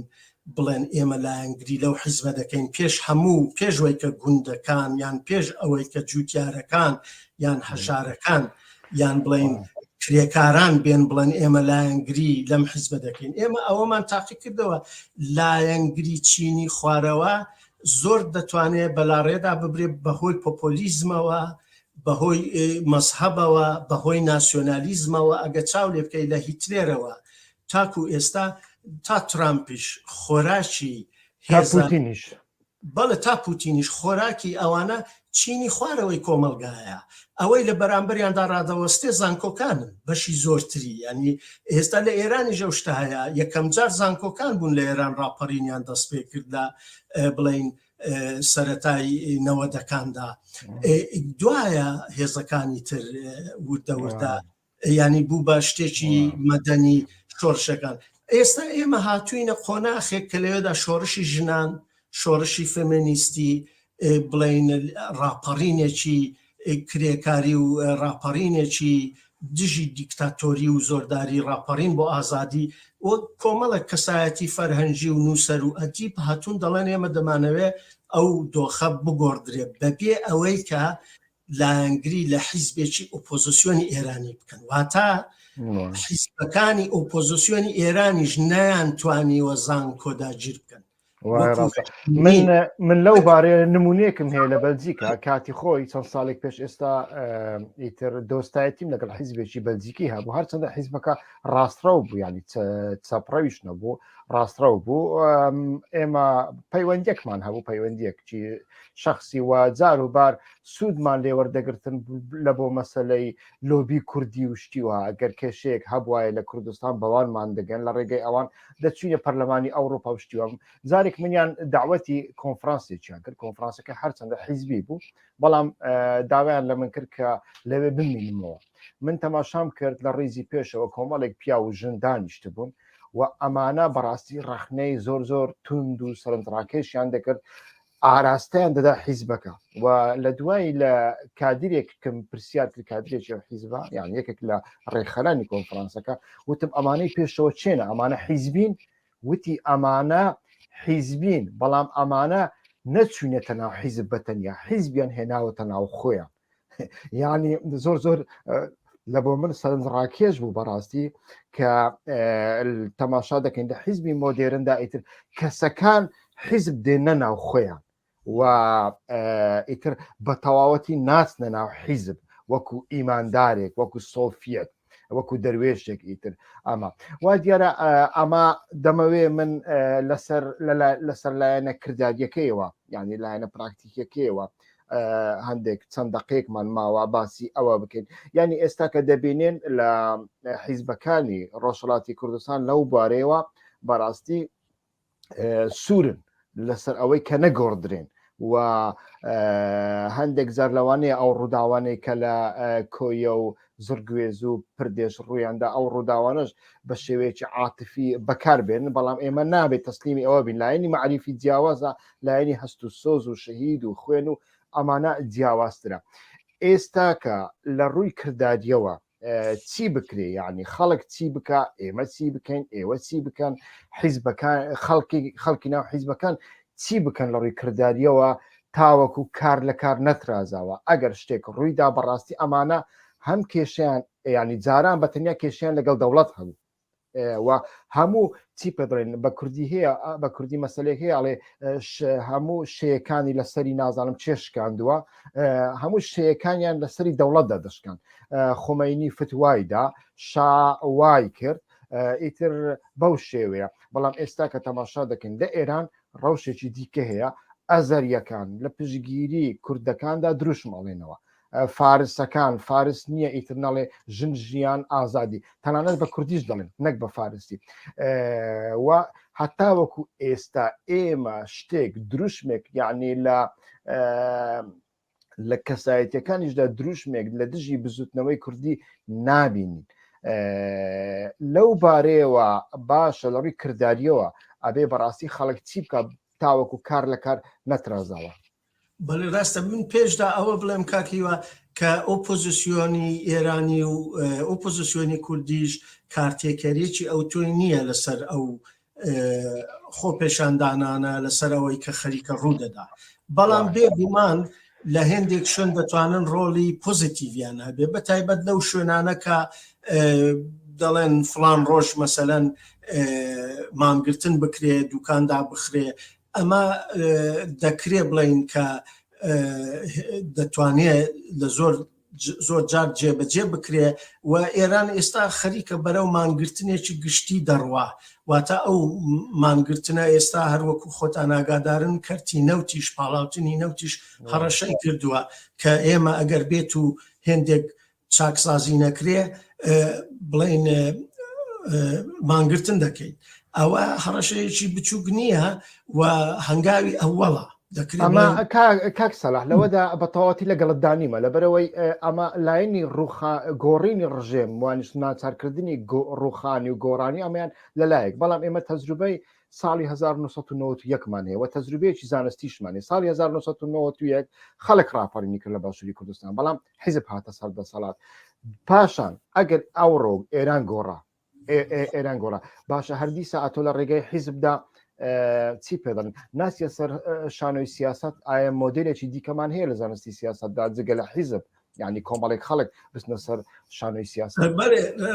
بڵێن ئێمە لایەنگری لەو حیزبە دەکەین پێش هەموو، پێش وەی کە گوندەکان یان پێش ئەوەی کە جووتیارەکان یان هەژارەکان یان بڵێین کرێکاران بێن بڵێن ئێمە لایەنگری لەم حیزبە دەکەین. ئێمە ئەوەمان تاقی کردەوە، لایەنگری چینی خوارەوە زۆر دەتوانێت بەلاڕێدا ببرێ بەهۆی پۆپۆلیزمەوە، بەهۆی مەزهەبەوە، بەهۆی ناسیۆنالیزمەوە، ئەگەر چاو لێ بکەی لە هیتلێرەوە تاکو ئێستا تا ترامپیش خۆراکی تا پوتینیش. بەڵێ تا پوتینیش خۆراکی ئەوانە چینی خوارەوەی کۆمەڵگایە، ئەوەی لە بەرامبەریاندا ڕادەوەستێ زانکۆکانن بەشی زۆرتری، یانی ئێستا لە ئێرانیش ئەو شتە هەیە، یەکەمجار زانکۆکان بوون لە ئێران ڕاپەڕینیان دەست پێ کرد لە بڵێین سەرەتای نەوەدەکاندا، دوایە هێزەکانی تر وردە وردە ینی بوو بە شتێکی مەدەنی شۆڕشەکان. ئێستا ئێمە هاتوینە قۆناخێک کە لەوێدا شۆڕشی ژنان، شۆڕشی فێمێنیستی، بڵێین ڕاپەڕینێکی کرێکاری و ڕاپەڕینێکی دژی دیکتاتۆری و زۆرداری، ڕاپەڕین بۆ ئازادی و کۆمەڵێک کەسایەتی فەرهەنگی و نووسەر و ئەدیب هاتوون دەڵێن ئێمە دەمانەوێت ئەو دۆخە بگۆڕدرێ بەبێ ئەوەی کە لایەنگری لە حیزبێکی ئۆپۆزیسیۆنی ئێرانی بکەن، واتە حیزبەکانی ئۆپۆزیسیۆنی ئێرانیش نەیانتوانیوە زانکۆ داگیر بکەن. من من لەو بارەیە نمونەیەکم هەیە لە بەلجیکا کاتی خۆی چەند ساڵێک پێش ئێستا ئیتر دۆستایەتیم لەگەڵ حیزبێکی بەلجیکی هەبوو، هەرچەندە حیزبەکە ڕاستڕەو بوو، ینی چەپڕەویش نەبوو، ڕاستڕەو بوو. ئێمە پەیوەندیەکمان هەبوو، پەیوەندیەکی شخصی و جار و بار سوودمان لێوەردەگرتن لە بۆ مەسلەی لۆبی کوردی و شتیوە. ئەگەر کێشەیەک هەبواە لە کوردستان بەوانمان دەگەن، لە ڕێگەی ئەوان دەچوینە پەرلەمانی ئەوروپا و شتیوە. جارێک منیان داوەتی کۆنفرانسێکیان کرد، کۆنفرانسەکە هەرچەندە حیزبی بوو بەڵام داوایان لە من کرد کە لەوێ بمینمەوە. من تەماشام کرد لە ڕیزی پێشەوە کۆمەڵێک پیا و ژن دانیشتبوون و ئەمانە بەڕاستی ڕەخنەی زۆر زۆر توند و سەرنجڕاکێشیان دەکرد، ئاراستەیان دەدا حیزبەکە. و لە دوای لە کادرێک کەم پرسیار کرد، کادرێکی ئەو حیزبە یان یەکێک لە ڕێکخەرانی کۆنفرانسەکە، وتم ئەمانەی پێشەوە چێنە، ئەمانە حیزبین؟ وتی ئەمانە حیزبین بەڵام ئەمانە نەچوینەتە ناو حیزب بە تەنیا، حیزبیان هێناوەتە ناو خۆیان. یعنی زۆر زۆر لە بۆ من سەرنجڕاکێش بوو بەڕاستی کە تەماشا دەکەین لە حیزبی مۆدێرندا ئیتر کەسەکان حیزب دێنە ناو خۆیان و ئیتر بە تەواوەتی ناچنە ناو حیزب وەکو ئیماندارێک، وەکو سۆفیەت، وەکو دەروێشێک. ئیتر ئەمە وا دیارە. ئەمە دەمەوێ من لەسەر لەسەر لایەنە کرداریەکەیەوە، یعنی لایەنە پراکتیکیەکەیەوە هەندێک چەند دقێکمان ماوە باسی ئەوە بکەین. یعنی ئێستا کە دەبینێن لە حیزبەکانی ڕۆژهڵاتی کوردستان لەو بارەیەوە بەڕاستی سوورن لەسەر ئەوەی کە نەگۆڕدرێن و هەندێک جار لەوانەیە ئەو ڕووداوانەی کە لە کۆیە و زڕگوێز و پردێش ڕوویاندا ئەو ڕووداوانەش بە شێوەیەکی عاتفی بەکاربێن، بەڵام ئێمە نابێت تەسلیمی ئەوە بین. لایەنی مەعریفی جیاوازە، لایەنی هەست و سۆز و شەهید و خوێن و ئەمانە جیاوازترە. ئێستاکە لە ڕووی کرداریەوە چی بکرێ؟ یعنی خەڵک چی بکە، ئێمە چی بکەین، ئێوە چی بکەن، حیزبەکان، خەڵکی خەڵکی ناو حیزبەکان چی بکەن لە ڕووی کرداریەوە تاوەکو کار لە کار نەترازاوە؟ ئەگەر شتێک ڕوویدا بەڕاستی ئەمانە هەم کێشیان، ینی جاران بە تەنیا کێشیان لەگەڵ دەوڵەت هەبوو و هەموو چی پێ دەڵێن بە کوردی هەیە، بە کوردی مەسلێک هەیە ئەڵێ هەموو شەیەکانی لەسەری نازانم چێ شکاندووە، هەموو شەیەکانیان لەسەری دەوڵەتدا دەشکان. خومەینی فتوایدا، شا وای کرد، ئیتر بەو شێوەیە. بەڵام ئێستا کە تەماشا دەکەین لە ئێران ڕەوشێکی دیکە هەیە، ئەزەریەکان لە پشتگیری کوردەکاندا دروشم ئەڵێنەوە، فارسەکان فارس نییە ئیتر نەڵێ ژن ژیان ئازادی، تەنانەت بە کوردیش دەڵێن نەک بە فارسی. و هەتا وەکو ئێستا ئێمە شتێک دروشمێک یعنی لە لە کەسایەتەکانیشدا دروشمێک لە دژی بزوتنەوەی کوردی نابینین لەو بارەیەوە. باشە لە ڕووی کرداریەوە ئەبێ بەڕاستی خەڵک چی بکە تاوەکو کار لە کار نەترازاوە؟ بەڵێ ڕاستە من پێشدا ئەوە بڵێم کاک هیوا کە ئۆپۆزیسیۆنی ئێرانی و ئۆپۆزیسیۆنی کوردیش کارتێکەریی ئەوتۆی نییە لەسەر ئەو خۆپێشاندانانە لەسەر ئەوەی کە خەریکە ڕوو دەدا بەڵام بێگومان لە هێندێک شوێن دەتوانن ڕۆڵی پۆزیتیڤیان هەبێ بە تایبەت لەو شوێنانە کە دەڵێن فلان ڕۆژ مەسەلەن مانگرتن بکرێ دوکاندا بخرێ ئەمە دەکرێ بڵین کە دەتوانێت لە زۆر زۆر جار جێبەجێ بکرێ و ئێران ئێستا خەریکە بەرەو مانگرتنێکی گشتی دەڕوا واتە ئەو مانگرتنە ئێستا هەروەکو خۆتان ئاگادارن کەرتی نەوتیش پاڵاوتنی نەوتیش هەڕەشەی کردووە کە ئێمە ئەگەر بێت و هێندێک چاکسازی نەکرێ بڵین مانگرتن دەکەین ئەوە هەڕەشەیەکی بچووک نییە و هەنگاوی ئەوەڵە ئەمە کاک سەلاح لەوەدا بە تەواتی لەگەڵت دانیمە لەبەرەوەی ئەمە لاینی ڕوخا گۆڕینی ڕژێم وانیش ناچارکردنی ڕوخانی و گۆڕانی ئەمەیان لەلایەک بەڵام ئێمە تەجروبەی ساڵی 1991 مان هەیە و تەجروبەیەکی زانستیشمان هەیە ساڵی 1991 خەڵک ڕاپەڕینی کرد لە باشووری کوردستان بەڵام حیزب هاتە سەر دەسەڵات پاشان ئەگەر ئەوڕۆ ئێران گۆڕا ئێران گۆڕا باشە هەردی ساعتۆ لە ڕێگەی حیزبدا چی پێ دەڵێن ناسیە سەر شانۆی سیاست ئایا مۆدلێکی دیکەمان هەیە لە زانستی سیاستدا جگە لە حیزب یعنی کۆمەڵێک خەڵک بچنە سەر شانۆی سیاست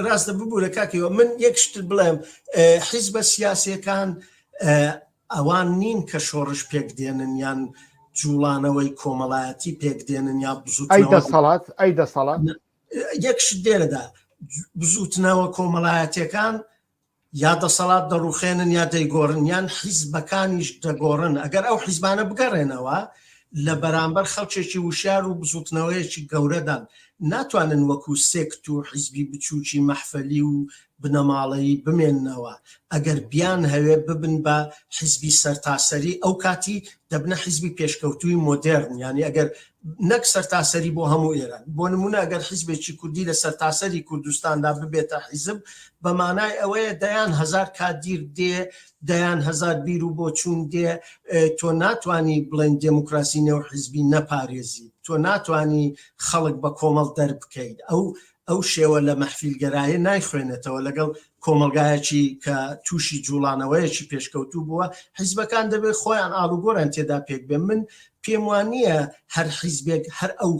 ڕاستە ببوورە کاکەوە من یەک شت بڵێم حیزبە سیاسەکان ئەوان نین کە شۆڕش پێک دێنن یان جوڵانەوەی کۆمەڵایەتی پێک دێنن یا بزوتنەوە دەسەڵات ئەی دەسەڵات یەک شت لێرەدا بزوتنەوە کۆمەڵایەتیەکان یا دەسەڵات دەڕوخێنن یا دەیگۆڕن یان حیزبەکانیش دەگۆڕن ئەگەر ئەو حیزبانە بگەڕێنەوە لە بەرامبەر خەڵکێکی وشیار و بزوتنەوەیەکی گەورەدان ناتوانن وەکو سێکت و حیزبی بچوکی مەحفەلی و بنەماڵەیی بمێننەوە، ئەگەر بیانهەوێ ببن بە حیزبی سەرتاسەری ئەو کاتی دەبنە حیزبی پێشکەوتووی مۆدێرن، یانی ئەگەر نەک سەرتاسەری بۆ هەموو ئێران، بۆ نموونە ئەگەر حیزبێکی کوردی لە سەرتاسەری کوردستاندا ببێتە حیزب بە مانای ئەوەیە دەیان هەزار کادیر دێ، دەیان هەزار بیر و بۆچوون دێ، تۆ ناتوانی بڵێن دێموکراسی نێو حیزبی نەپارێزیت، تۆ ناتوانی خەڵک بە کۆمەڵ دەربکەیت، ئەو ئەو شێوە لە مەحفیلگەرایە نایخوێنێتەوە لەگەڵ کۆمەڵگایەکی کە تووشی جوڵانەوەیەکی پێشکەوتوو بووە، حیزبەکان دەبێت خۆیان ئاڵوگۆڕیان تێدا پێک بێ، من پێم وا نییە هەر حیزبێک هەر ئەو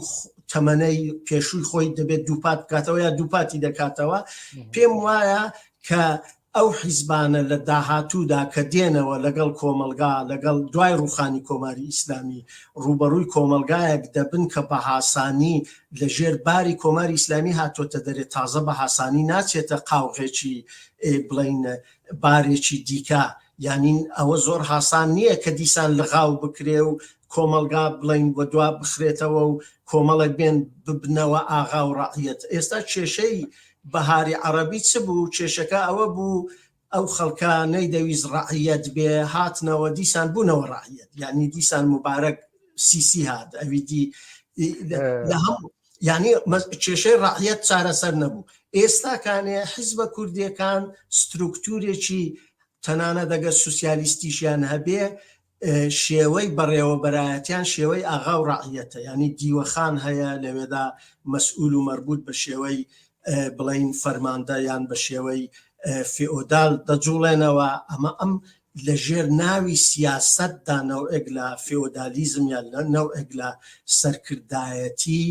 تەمەنەی پێشووی خۆی دەبێت دووپات بکاتەوە یا دووپاتی دەکاتەوە، پێم وایە کە ئەو حیزبانە لە داهاتوودا کە دێنەوە لەگەڵ کۆمەڵگا، لەگەڵ دوای ڕووخانی کۆماری ئیسلامی ڕووبەڕووی کۆمەڵگایەک دەبن کە بە هاسانی لە ژێر باری کۆماری ئیسلامی هاتۆتە دەرێ، تازە بە هاسانی ناچێتە قاوغێکی بڵێین بارێکی دیکە، یانی ئەوە زۆر هاسان نییە کە دیسان لغاو بکرێ و کۆمەڵگا بڵێین وەدوا بخرێتەوە و کۆمەڵێک بێن ببنەوە ئاغا و ڕەعیەت. ئێستا کێشەی بەهاری عەڕەبی چ بوو؟ کێشەکە ئەوە بوو ئەو خەڵکە نەیدەویست ڕەعیەت بێ، هاتنەوە دیسان بوونەوە ڕەعیەت، یانی دیسان موبارەک سیسی هات، ئەوی دی لە هەموو یانی کێشەی ڕەعیەت چارەسەر نەبوو. ئێستا کانێ حیزبە کوردییەکان سترۆکتورێکی تەنانەت ئەگەر سوسیالیستیشیان هەبێ شێوەی بەڕێوەبەرایەتیان شێوەی ئاغا و ڕەعیەتە، یانی دیوەخان هەیە لەوێدا مەسئول و مەربوت بە شێوەی بڵێین فەرماندە یان بە شێوەی فێئۆدال دەجوڵێنەوە، ئەمە ئەم لە ژێر ناوی سیاسەتدا نەوعێک لە فێئۆدالیزم یان نەوعێک لە سەرکردایەتی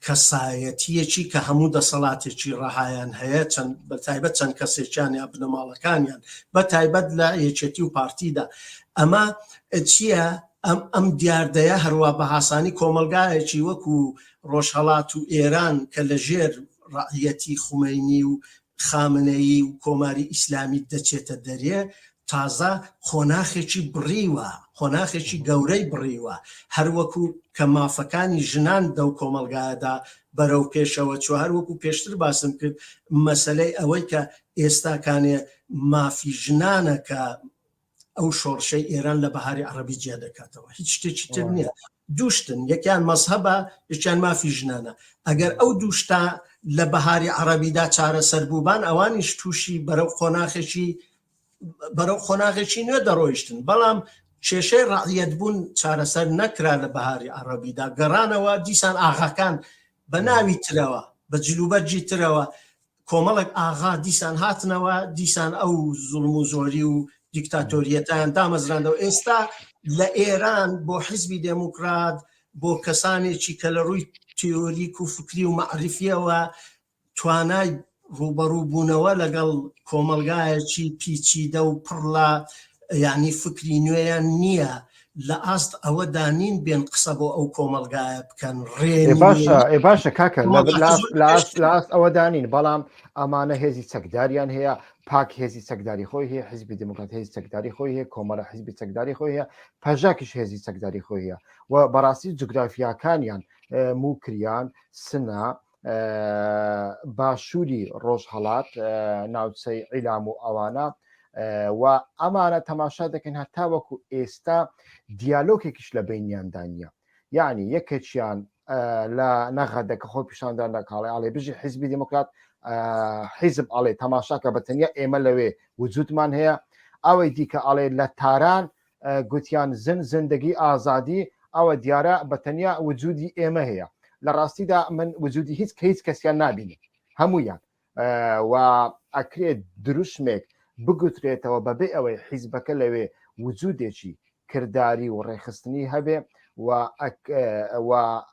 کەسایەتییەکی کە هەموو دەسەڵاتێکی ڕەهایان هەیە، چەند بە تایبەت چەند کەسێکیان یا بنەماڵەکانیان بە تایبەت لە یەکێتی و پارتیدا. ئەمە چییە؟ ئەم ئەم دیاردەیە هەروا بە هاسانی کۆمەڵگایەکی وەکو ڕۆژهەڵات و ئێران کە لە ژێر ڕەعیەتی خومەینی و خامنەیی و کۆماری ئیسلامی دەچێتە دەرێ، تازە قۆناخێکی بڕیوە، قۆناخێکی گەورەی بڕیوە، هەروەکو کە مافەکانی ژنان دەو کۆمەڵگایەدا بەرەو پێشەوە چووە، هەروەکو پێشتر باسم کرد مەسەلەی ئەوەی کە ئێستاکانێ مافی ژنانە کە ئەو شۆڕشەی ئێران لە بەهاری عەڕەبی جیا دەکاتەوە، هیچ شتێکی تر نییە. دوو شتن، یەکیان مەزهەبە، یەکیان مافی ژنانە. ئەگەر ئەو دوو شتە لە بەهاری عەڕەبیدا چارەسەر بووبان، ئەوانیش تووشی بەرەو قۆناخێکی بەرەو قۆناغێکی نوێ دەڕۆیشتن، بەڵام. کێشەی ڕەعیەت بوون چارەسەر نەکرا لە بەهاری عەڕەبیدا، گەڕانەوە دیسان ئاغاکان بە ناوی ترەوە، بە جلوبەرگی ترەوە کۆمەڵێک ئاغا دیسان هاتنەوە، دیسان ئەو زوڵم و زۆری و دیکتاتۆریەتیان دامەزراندەوە. ئێستا لە ئێران بۆ حیزبی دێموکرات، بۆ کەسانێکی کە لە ڕووی تیۆریک و فکری و مەعریفیەوە توانای ڕووبەڕوو بوونەوە لەگەڵ کۆمەڵگایەکی پیچیدە و پڕ لە یانی فکری نوێیان نییە، لە ئاست ئەوەدا نین بێن قسە بۆ ئەو کۆمەڵگایە بکەن، ڕێ باشە ئێ باشە کاکە لە ئاست ئەوەدا نین، بەڵام ئەمانە هێزی چەکداریان هەیە، پاک هێزی چەکداری خۆی هەیە، حیزبی دێموکرات هێزی چەکداری خۆی هەیە، کۆمەڵە حیزبی چەکداری خۆی هەیە، پەژاکیش هێزی چەکداری خۆی هەیە و بەڕاستی جوگرافیاکانیان موکریان، سنە، باشووری ڕۆژهەڵات ناوچەی عیلام و ئەوانە و ئەمانە تەماشا دەکەن هەتاوەکو ئێستا دیالۆکێکیش لە بینیاندا نییە یعنی یەکێکیان لە نەغەدە کە خۆی پیشاندان دەکاڵێ ئاڵێ بژی حیزبی دیموکرات حیزب ئاڵێ تەماشاکە بە تەنیا ئێمە لەوێ وجودمان هەیە ئەوەی دیکە ئاڵێ لە تاران گوتیان زن زندگی ئازادی ئەوە دیارە بە تەنیا وجودی ئێمە هەیە لە ڕاستیدا من وجودی هیچ کە هیچ کەسیان نابینم هەمویان و ئەکرێت دروشمێک بگوترێتەوە بەبێ ئەوەی حیزبەکە لەوێ وجودێکی کرداری و ڕێکخستنی هەبێ و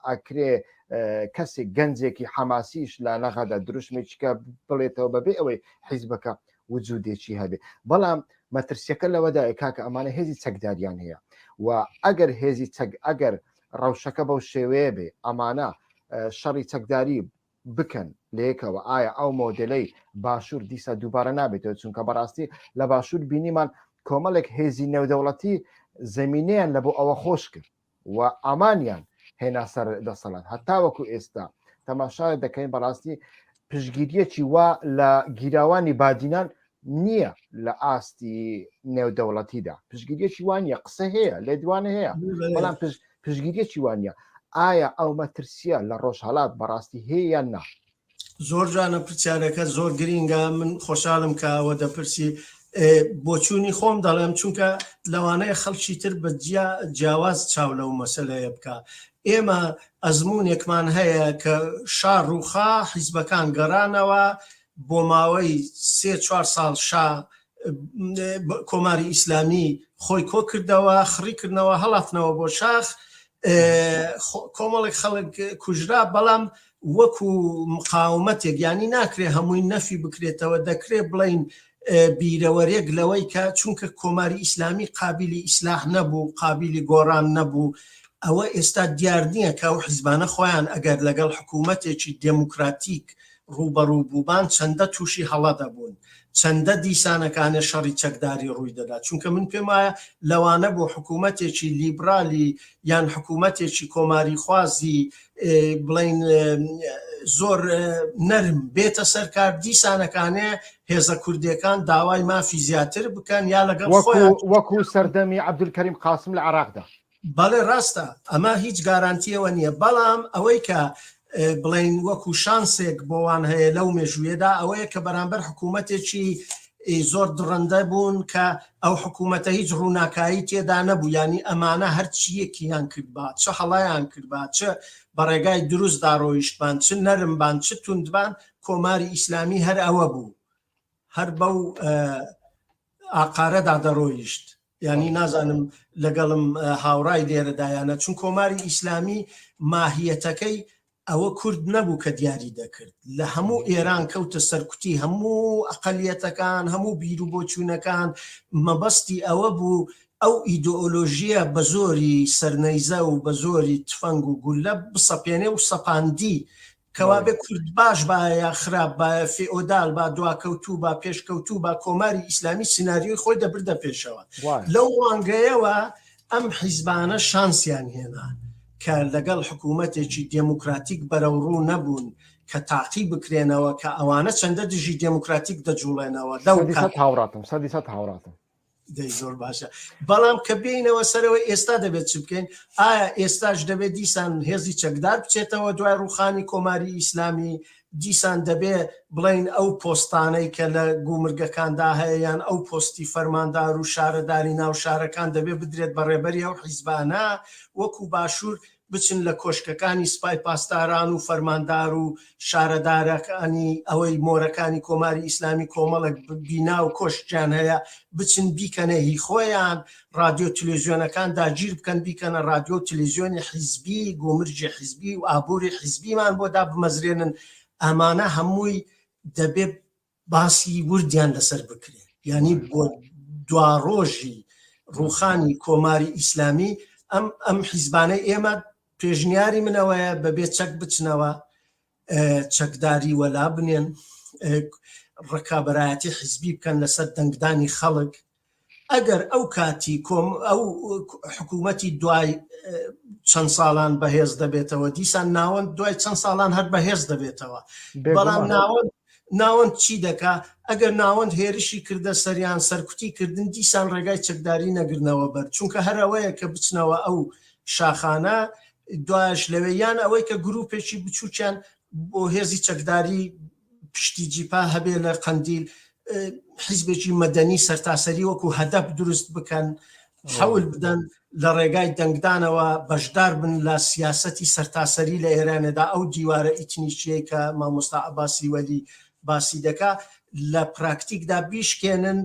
ئەکرێ کەسێک گەنجێکی حەماسیش لە نەغەدە دروشمێکیکە بڵێتەوە بەبێ ئەوەی حیزبەکە وجودێکی هەبێ بەڵام مەترسیەکە لەوەدایە کاکە ئەمانە هێزی چەکداریان هەیە و ئەگەر هێزی چەک ئەگەر ڕەوشەکە بەو شێوەیە بێ ئەمانە شەڕی چەکداری بکەن لەیەکەوە ئایا ئەو مۆدلەی باشوور دیسا دووبارە نابێتەوە چونکە بەڕاستی لە باشوور بینیمان کۆمەڵێک هێزی نێودەوڵەتی زمینیان لە بۆ ئەوە خۆش کرد و ئامانیان هێنا سەر دەسەڵات هەتاوەکو ئێستا تەماشا دەکەین بەڕاستی پشگیریەکی وا لە گیراوانی بادینان نییە لە ئاستی نێودەوڵەتیدا پشگیریەکی وانە قسە هەیە لێدوانە هەیە بەڵام پشگیریەکی وانە ئایا ئەو مەترسیە لە ڕۆژهەڵات بەڕاستی هەیە یان نا؟ زۆر جوانە پرسیارەکە زۆر گرینگە من خۆشحاڵم کە ئەوە دەپرسی بۆچوونی خۆم دەڵێم چونکە لەوانەیە خەڵکی تر بە جیاواز چاو لەو مەسلەیە بکە ئێمە ئەزمونێکمان هەیە کە شا ڕووخا حیزبەکان گەڕانەوە بۆ ماوەی سێ چوار ساڵ شا کۆماری ئیسلامی خۆی کۆ کردەوە خڕی کردنەوە هەڵاتنەوە بۆ شاخ کۆمەڵێک خەڵک کوژرا بەڵام وەکو مقاومەتێک یانی ناکرێ هەمووی نەفی بکرێتەوە دەکرێ بڵین بیرەوەرێک لەوەی کە چونکە کۆماری ئیسلامی قابلی ئیسلاح نەبوو قابلی گۆڕان نەبوو ئەوە ئێستا دیار نییە کە ئەو حیزبانە خۆیان ئەگەر لەگەڵ حکوومەتێکی دێموکراتیک ڕووبەڕوو بووبان چەندە تووشی هەڵە دەبوون، چەندە دیسانەکانێ شەڕی چەکداری ڕووی دەدا، چونکە من پێم وایە لەوانە بوو حکوومەتێکی لیبرالی یان حکوومەتێکی کۆماریخوازی بڵێین زۆر نەرم بێتە سەر کار دیسانەکانێ هێزە کوردیەکان داوای مافی زیاتر بکەن یا لەگەڵ خۆیان وەکو سەردەمی عەبدولکەریم قاسم لە عێراقدا. بەڵێ ڕاستە ئەمە هیچ گارانتیەوە نییە بەڵام ئەوەی کە بڵین وەکو شانسێک بۆوان هەیە لەو مێژوویەدا ئەوەیە کە بەرامبەر حکوومەتێکی زۆر دڕندە بوون کە ئەو حکوومەتە هیچ ڕووناکایی تێدا نەبوو ینی ئەمانە هەرچیەکیان کردبا چ هەڵیان کردبا چ بە ڕێگای دروستدا ڕۆیشتبان چ نەرمبان چ توندبان کۆماری ئیسلامی هەر ئەوە بوو هەر بەو ئاقارەدا دەڕۆیشت یانی نازانم لەگەڵم هاوڕای لێرەدایانە چون کۆماری ئیسلامی ماهیەتەکەی ئەوە کورد نەبوو کە دیاری دەکرد لە هەموو ئێران کەوتە سەرکوتی هەموو ئەقلیەتەکان هەموو بیر و بۆچوونەکان مەبەستی ئەوە بوو ئەو ئیدۆلۆژیە بە زۆری سەرنەیزە و بە زۆری تفەنگ و گولە بسەپێنێ و سەپاندی کەوابێ کورد باش بایە یا خراپ بایە، فێئۆدال با، دواکەوتوو با، پێشکەوتوو با، کۆماری ئیسلامی سناریۆی خۆی دەبردە پێشەوە. لەو ڕوانگەیەوە ئەم حیزبانە شانسیان هێنا کە لەگەڵ حکوومەتێکی دێموکراتیک بەرەوڕوو نەبوون کە تاقی بکرێنەوە کە ئەوانە چەندە دژی دێموکراتیک دەجووڵێنەوە. لەو کاتە. هاوڕاتم، سەدی سەد هاوڕاتم. دەی زۆر باشە بەڵام کە بینەوە سەرەوە ئێستا دەبێت چ بکەین ئایا ئێستاش دەبێت دیسان هێزی چەکدار بچێتەوە دوای ڕوخانی کۆماری ئیسلامی؟ دیسان دەبێ بڵێین ئەو پۆستانەی کە لە گومرگەکاندا هەیە یان ئەو پۆستی فەرماندار و شارەداری ناو شارەکان دەبێ بدرێت بە ڕێبەری ئەو حیزبانە وەکو باشوور بچن لە کۆشکەکانی سپای پاسداران و فەرماندار و شارەدارەکانی ئەوەی مۆرەکانی کۆماری ئیسلامی کۆمەڵێک بینا و کۆشکیان هەیە بچن بیکەنە هی خۆیان ڕادیۆ تلویزیۆنەکان داگیر بکەن بیکەنە ڕادیۆ و تلویزیۆنی حیزبی گومرگی حیزبی و ئابووری حیزبیمان بۆ دابمەزرێنن ئەمانە هەمووی دەبێ باسی وردیان لەسەر بکرێت یعنی بۆ دواڕۆژی ڕوخانی کۆماری ئیسلامی ئەم ئەم حیزبانەی ئێمە پێشنیاری منەوەیە بەبێ چەک بچنەوە چەکداری وەلا بنێن ڕکابەرایەتی حیزبی بکەن لەسەر دەنگدانی خەڵک ئەگەر ئەو کاتی کۆم ئەو حکوومەتی دوای چەند ساڵان بەهێز دەبێتەوە دیسان ناوەند دوای چەند ساڵان هەر بەهێز دەبێتەوە بەڵام ناوەند ناوەند چی دەکا ئەگەر ناوەند هێرشی کردە سەریان سەرکوتی کردن دیسان ڕێگای چەکداری نەگرنەوە بەر چونکە هەر ئەوەیە کە بچنەوە ئەو شاخانە دوایش لەوێ یان ئەوەی کە گروپێکی بچووکیان بۆ هێزی چەکداری پشتی جیپا هەبێ لە قەندیل حیزبێکی مەدەنی سەرتاسەری وەکو هەدەپ دروست بکەن حەول بدەن لە ڕێگای دەنگدانەوە بەشدار بن لە سیاسەتی سەرتاسەری لە ئێرانێدا ئەو دیوارە ئیتنیکیەی کە مامۆستا عەباسی وەلی باسی دەکا لە پراکتیکدا بیشکێنن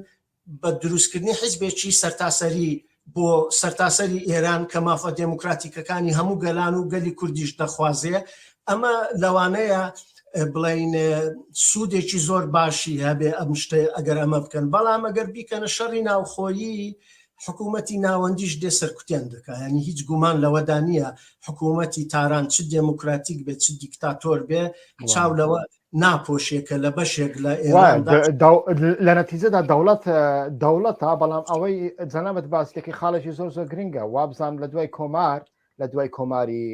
بە دروستکردنی حیزبێکی سەرتاسەری بۆ سەرتاسەری ئێران کە مافە دێموکراتیکەکانی هەموو گەلان و گەلی کوردیش دەخوازێ ئەمە لەوانەیە بڵین سوودێکی زۆر باشی هەبێ ئەم شتە ئەگەر ئەمە بکەن بەڵام ئەگەر بیکەنە شەڕی ناوخۆیی حکوومەتی ناوەندیش دێ سەرکوتیان دەکا یعنی هیچ گومان لەوەدا نییە حکوومەتی تاران چ دێموکراتیک بێت چ دیکتاتۆر بێ چاو لەوە ناپۆشێ کە لە بەشێک لە لە نەتیجەدا دەوڵەت دەوڵەتە بەڵام ئەوەی جەنابەت باسێکی خاڵێکی زۆر زۆر گرنگە وابزانام لە دوای کۆمار لە دوای کۆماری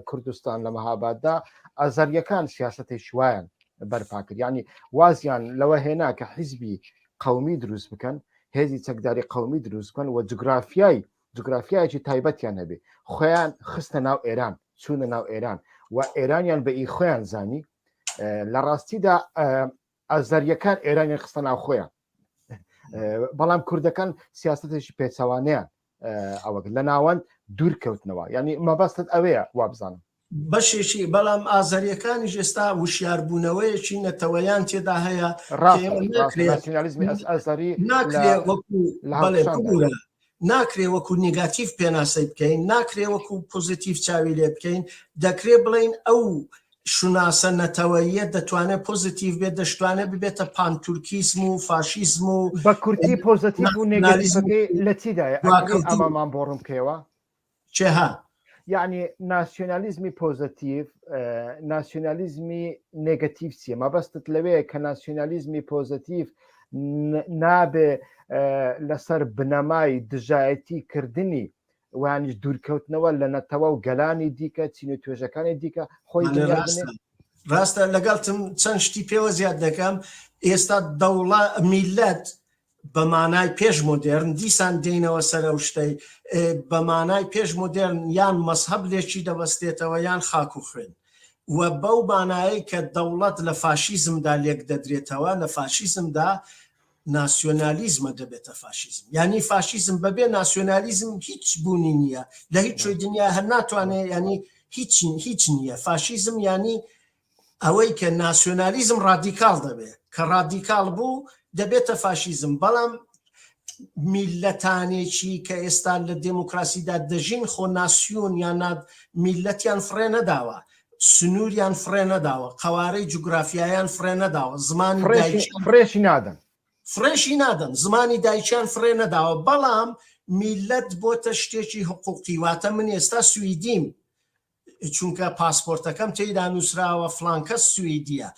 کوردستان لە مەهاباددا ئازەریەکان سیاستێکی وایان بەرپا کرد یعنی وازیان لەوە هێنا کە حیزبی قومی دروست بکەن هێزی چەکداری قومی دروست بکەن و جوگرافیای جوگرافیایەکی تایبەتیان هەبێ خۆیان خستە ناو ئێران چوونە ناو ئێران و ئێرانیان بە ئی خۆیان زانی لە ڕاستیدا ئازەریەکان ئێرانیان خستە ناو خۆیان بەڵام کوردەکان سیاستێکی پێچەوانەیان ئەوە لە ناوەند دوور کەوتنەوە یعنی مەبەستت ئەوەیە وابزانم بەشێکی بەڵام ئازەریەکانیش ئێستا وشیاربوونەوەیەکی نەتەوەیان تێدا هەیە ناکرێ وەکو بەڵێ ببورە ناکرێ وەکو نێگاتیڤ پێناسەی بکەین ناکرێ وەکو پۆزیتیڤ چاوی لێ بکەین دەکرێ بڵین ئەو شوناسە نەتەوەییە دەتوانێت پۆزیتیڤ بێت دەشتوانێت ببێتە پانتورکیزم و فاشیزم و بە کورتی پۆزیتیڤ و نێگاتیڤەکەی لە چیدایە ئەمەمان بۆ ڕوون بکەیەوە چێها یعنی ناسیۆنالیزمی پۆزەتیڤ ناسیۆنالیزمی نێگەتیڤ چییە مەبەستت لەوێ کە ناسیۆنالیزمی پۆزەتیڤ نابێ لەسەر بنەمای دژایەتی کردنی وانیش دوورکەوتنەوە لە نەتەوە و گەلانی دیکە چین و توێژەکانی دیکە خۆی ڕاستە لەگەڵتم چەند شتی پێوە زیاد دەکەم ئێستا دەوڵە میلەت بە مانای پێش مۆدێرن دیسان دێینەوە سەر ئەو شتەی بە مانای پێش مۆدێرن یان مەزهەب لێکی دەبەستێتەوە یان خاک و خوێن و بەو مانایەی کە دەوڵەت لە فاشیزمدا لێک دەدرێتەوە لە فاشیزمدا ناسیۆنالیزمە دەبێتە فاشیزم یعنی فاشیزم بەبێ ناسیۆنالیزم هیچ بوونی نییە لە هیچ شوێ دنیا هەر ناتوانێت ینی هیچ هیچ نییە فاشیزم ینی ئەوەی کە ناسیۆنالیزم ڕادیکاڵ دەبێت کە ڕادیکاڵ بوو دەبێتە فاشیزم بەڵام میلەتانێکی کە ئێستا لە دێموکراسیدا دەژین خۆ ناسیۆن یان میلەتیان فڕێ نەداوە سنووریان فڕێ نەداوە قەوارەی جوگرافیایان فڕێ نەداوە زمانی فڕێشی نادەن فڕێشی نادەن زمانی دایکیان فڕێ نەداوە بەڵام میلەت بۆتە شتێکی حقوقی واتە من ئێستا سویدیم چونکە پاسپۆرتەکەم تێیدا نووسراوە فڵان کەس سویدیە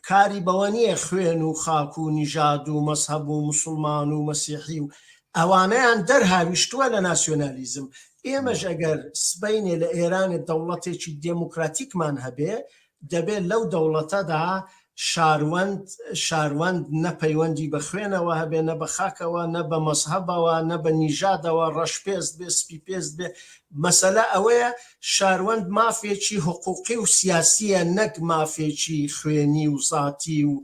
کاری بەوە نییە خوێن و خاک و نیژاد و مەزهەب و موسڵمان و مەسیحی و ئەوانەیان دەرهاویشتووە لە ناسیۆنالیزم ئێمەش ئەگەر سبەینێ لە ئێرانێ دەوڵەتێکی دێموکراتیکمان هەبێ دەبێت لەو دەوڵەتەدا. شاروەند شاروەند نە پەیوەندی بە خوێنەوە هەبێ نە بە خاکەوە نە بە مەزهەبەوە نە بە نیژادەوە ڕەش پێست بێ سپی پێست بێ مەسەلە ئەوەیە شاروەند مافێکی حقوقی و سیاسیە نەک مافێکی خوێنی و زاتی و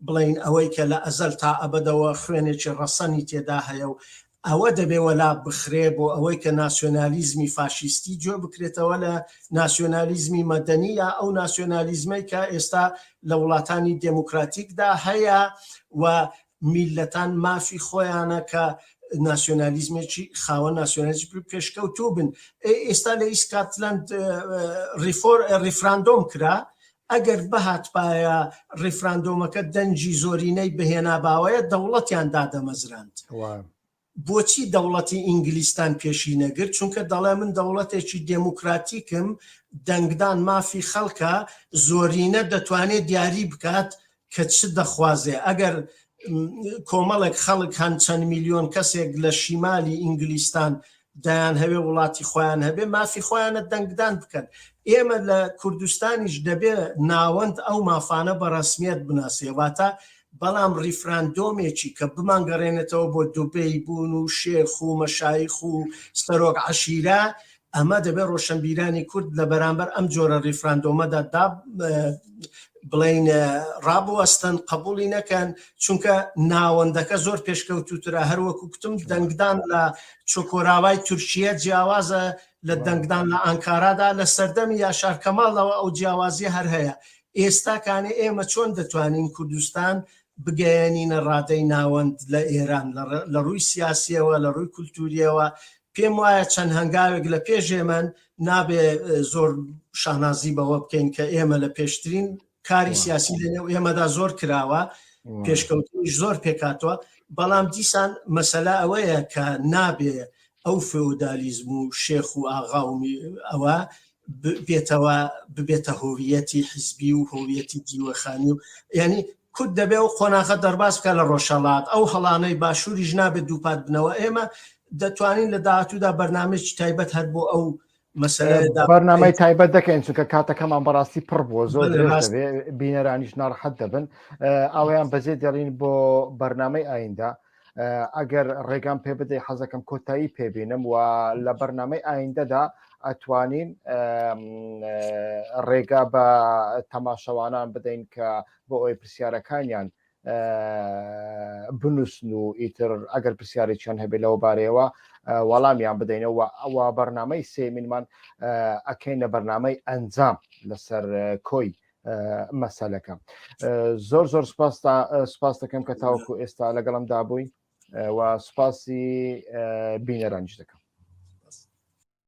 بڵێین ئەوەی کە لە ئەزەل تا ئەبەدەوە خوێنێکی ڕەسەنی تێدا هەیە و ئەوە دەبێ وەلا بخرێ بۆ ئەوەی کە ناسیۆنالیزمی فاشیستی جوێ بکرێتەوە لە ناسیۆنالیزمی مەدەنی یا ئەو ناسیۆنالیزمەی کە ئێستا لە وڵاتانی دێموکراتیکدا هەیە و میللەتان مافی خۆیانە کە ناسیۆنالیزمێکی خاوەن ناسیۆنالیزم پێشکەوتوو بن. ئێستا لە ئیسکاتلەند ڕیفۆر ڕیفراندۆم کرا ئەگەر بهاتبایە ڕیفراندۆمەکە دەنگی زۆرینەی بهێناباوەیە دەوڵەتیان دادەمەزراند. بۆچی دەوڵەتی ئینگلیستان پێشی نەگرت؟ چونکە دەڵێ من دەوڵەتێکی دێموکراتیکم، دەنگدان مافی خەڵکە، زۆرینە دەتوانێ دیاری بکات کە چ دەخوازێ. ئەگەر کۆمەڵێک خەڵک هەن چەند میلیۆن کەسێک لە شیمالی ئینگلیستان دەیانهەوێ وڵاتی خۆیان هەبێ، مافی خۆیانە دەنگدان بکەن. ئێمە لە کوردستانیش دەبێ ناوەند ئەو مافانە بە ڕەسمیەت بناسێ، واتە بەڵام ڕیفراندۆمێکی کە بمانگەڕێنێتەوە بۆ دوبەی بوون و شێخ و مەشایخ و سەرۆک عەشیرە، ئەمە دەبێ ڕۆشنبیرانی کورد لە بەرامبەر ئەم جۆرە ڕیفراندۆمەدا دا بڵێین ڕابوەستن، قبوڵی نەکەن، چونکە ناوەندەکە زۆر پێشکەوتووترە، هەروەکو کوتم دەنگدان لە چۆکۆراوای تورکیە جیاوازە لە دەنگدان لە ئانکارادا، لە سەردەمی یاشار کەماڵەوە ئەو جیاوازیە هەر هەیە، ئێستا کانێ ئێمە چۆن دەتوانین کوردستان بگەیەنینە ڕادەی ناوەند لە ئێران لە ڕووی سیاسیەوە لە ڕووی کولتوریەوە پێم وایە چەند هەنگاوێک لە پێش ئێمەن، نابێ زۆر شانازی بەوە بکەین کە ئێمە لە پێشترین کاری سیاسی لە نێو ئێمەدا زۆر کراوە، پێشکەوتنیش زۆر پێکاتوە، بەڵام دیسان مەسەلە ئەوەیە کە نابێ ئەو فێودالیزم و شێخ و ئاغا و ئەوە بێتەوە ببێتە هۆویەتی حیزبی و هۆویەتی دیوەخانی و یعنی کورد دەبێ ئەو قۆناغە دەرباز بکە لە ڕۆژهەڵات، ئەو هەڵانەی باشووریش نابێت دووپات بنەوە. ئێمە دەتوانین لە داهاتوودا بەرنامەیەکی تایبەت هەر بۆ ئەو مەسەلەیە بەرنامەی تایبەت دەکەین چونکە کاتەکەمان بەڕاستی پڕ بووە زۆر درێژ دەبێ بینەرانیش ناڕەحەت دەبن ئەوەیان بەجێ دێڵین بۆ بەرنامەی ئایندە ئەگەر ڕێگام پێ بدەی حەزەکەم کۆتایی پێبینم و لە بەرنامەی ئایندەدا ئەتوانین ڕێگا بە تەماشەوانان بدەین کە بۆ ئەوەی پرسیارەکانیان بنووسن و ئیتر ئەگەر پرسیارێکیان هەبێت لەوە بارەیەوە وەڵامیان بدەینەوە ئەوە بەرنامەی سێمینمان ئەکەین لە بەرنامەی ئەنجام لەسەر کۆی مەسەلەکە زۆر زۆر سپاس سپاس دەکەم کە تاوەکو ئێستا لەگەڵم دابووی و سپاسی بینەرانیش دەکەم.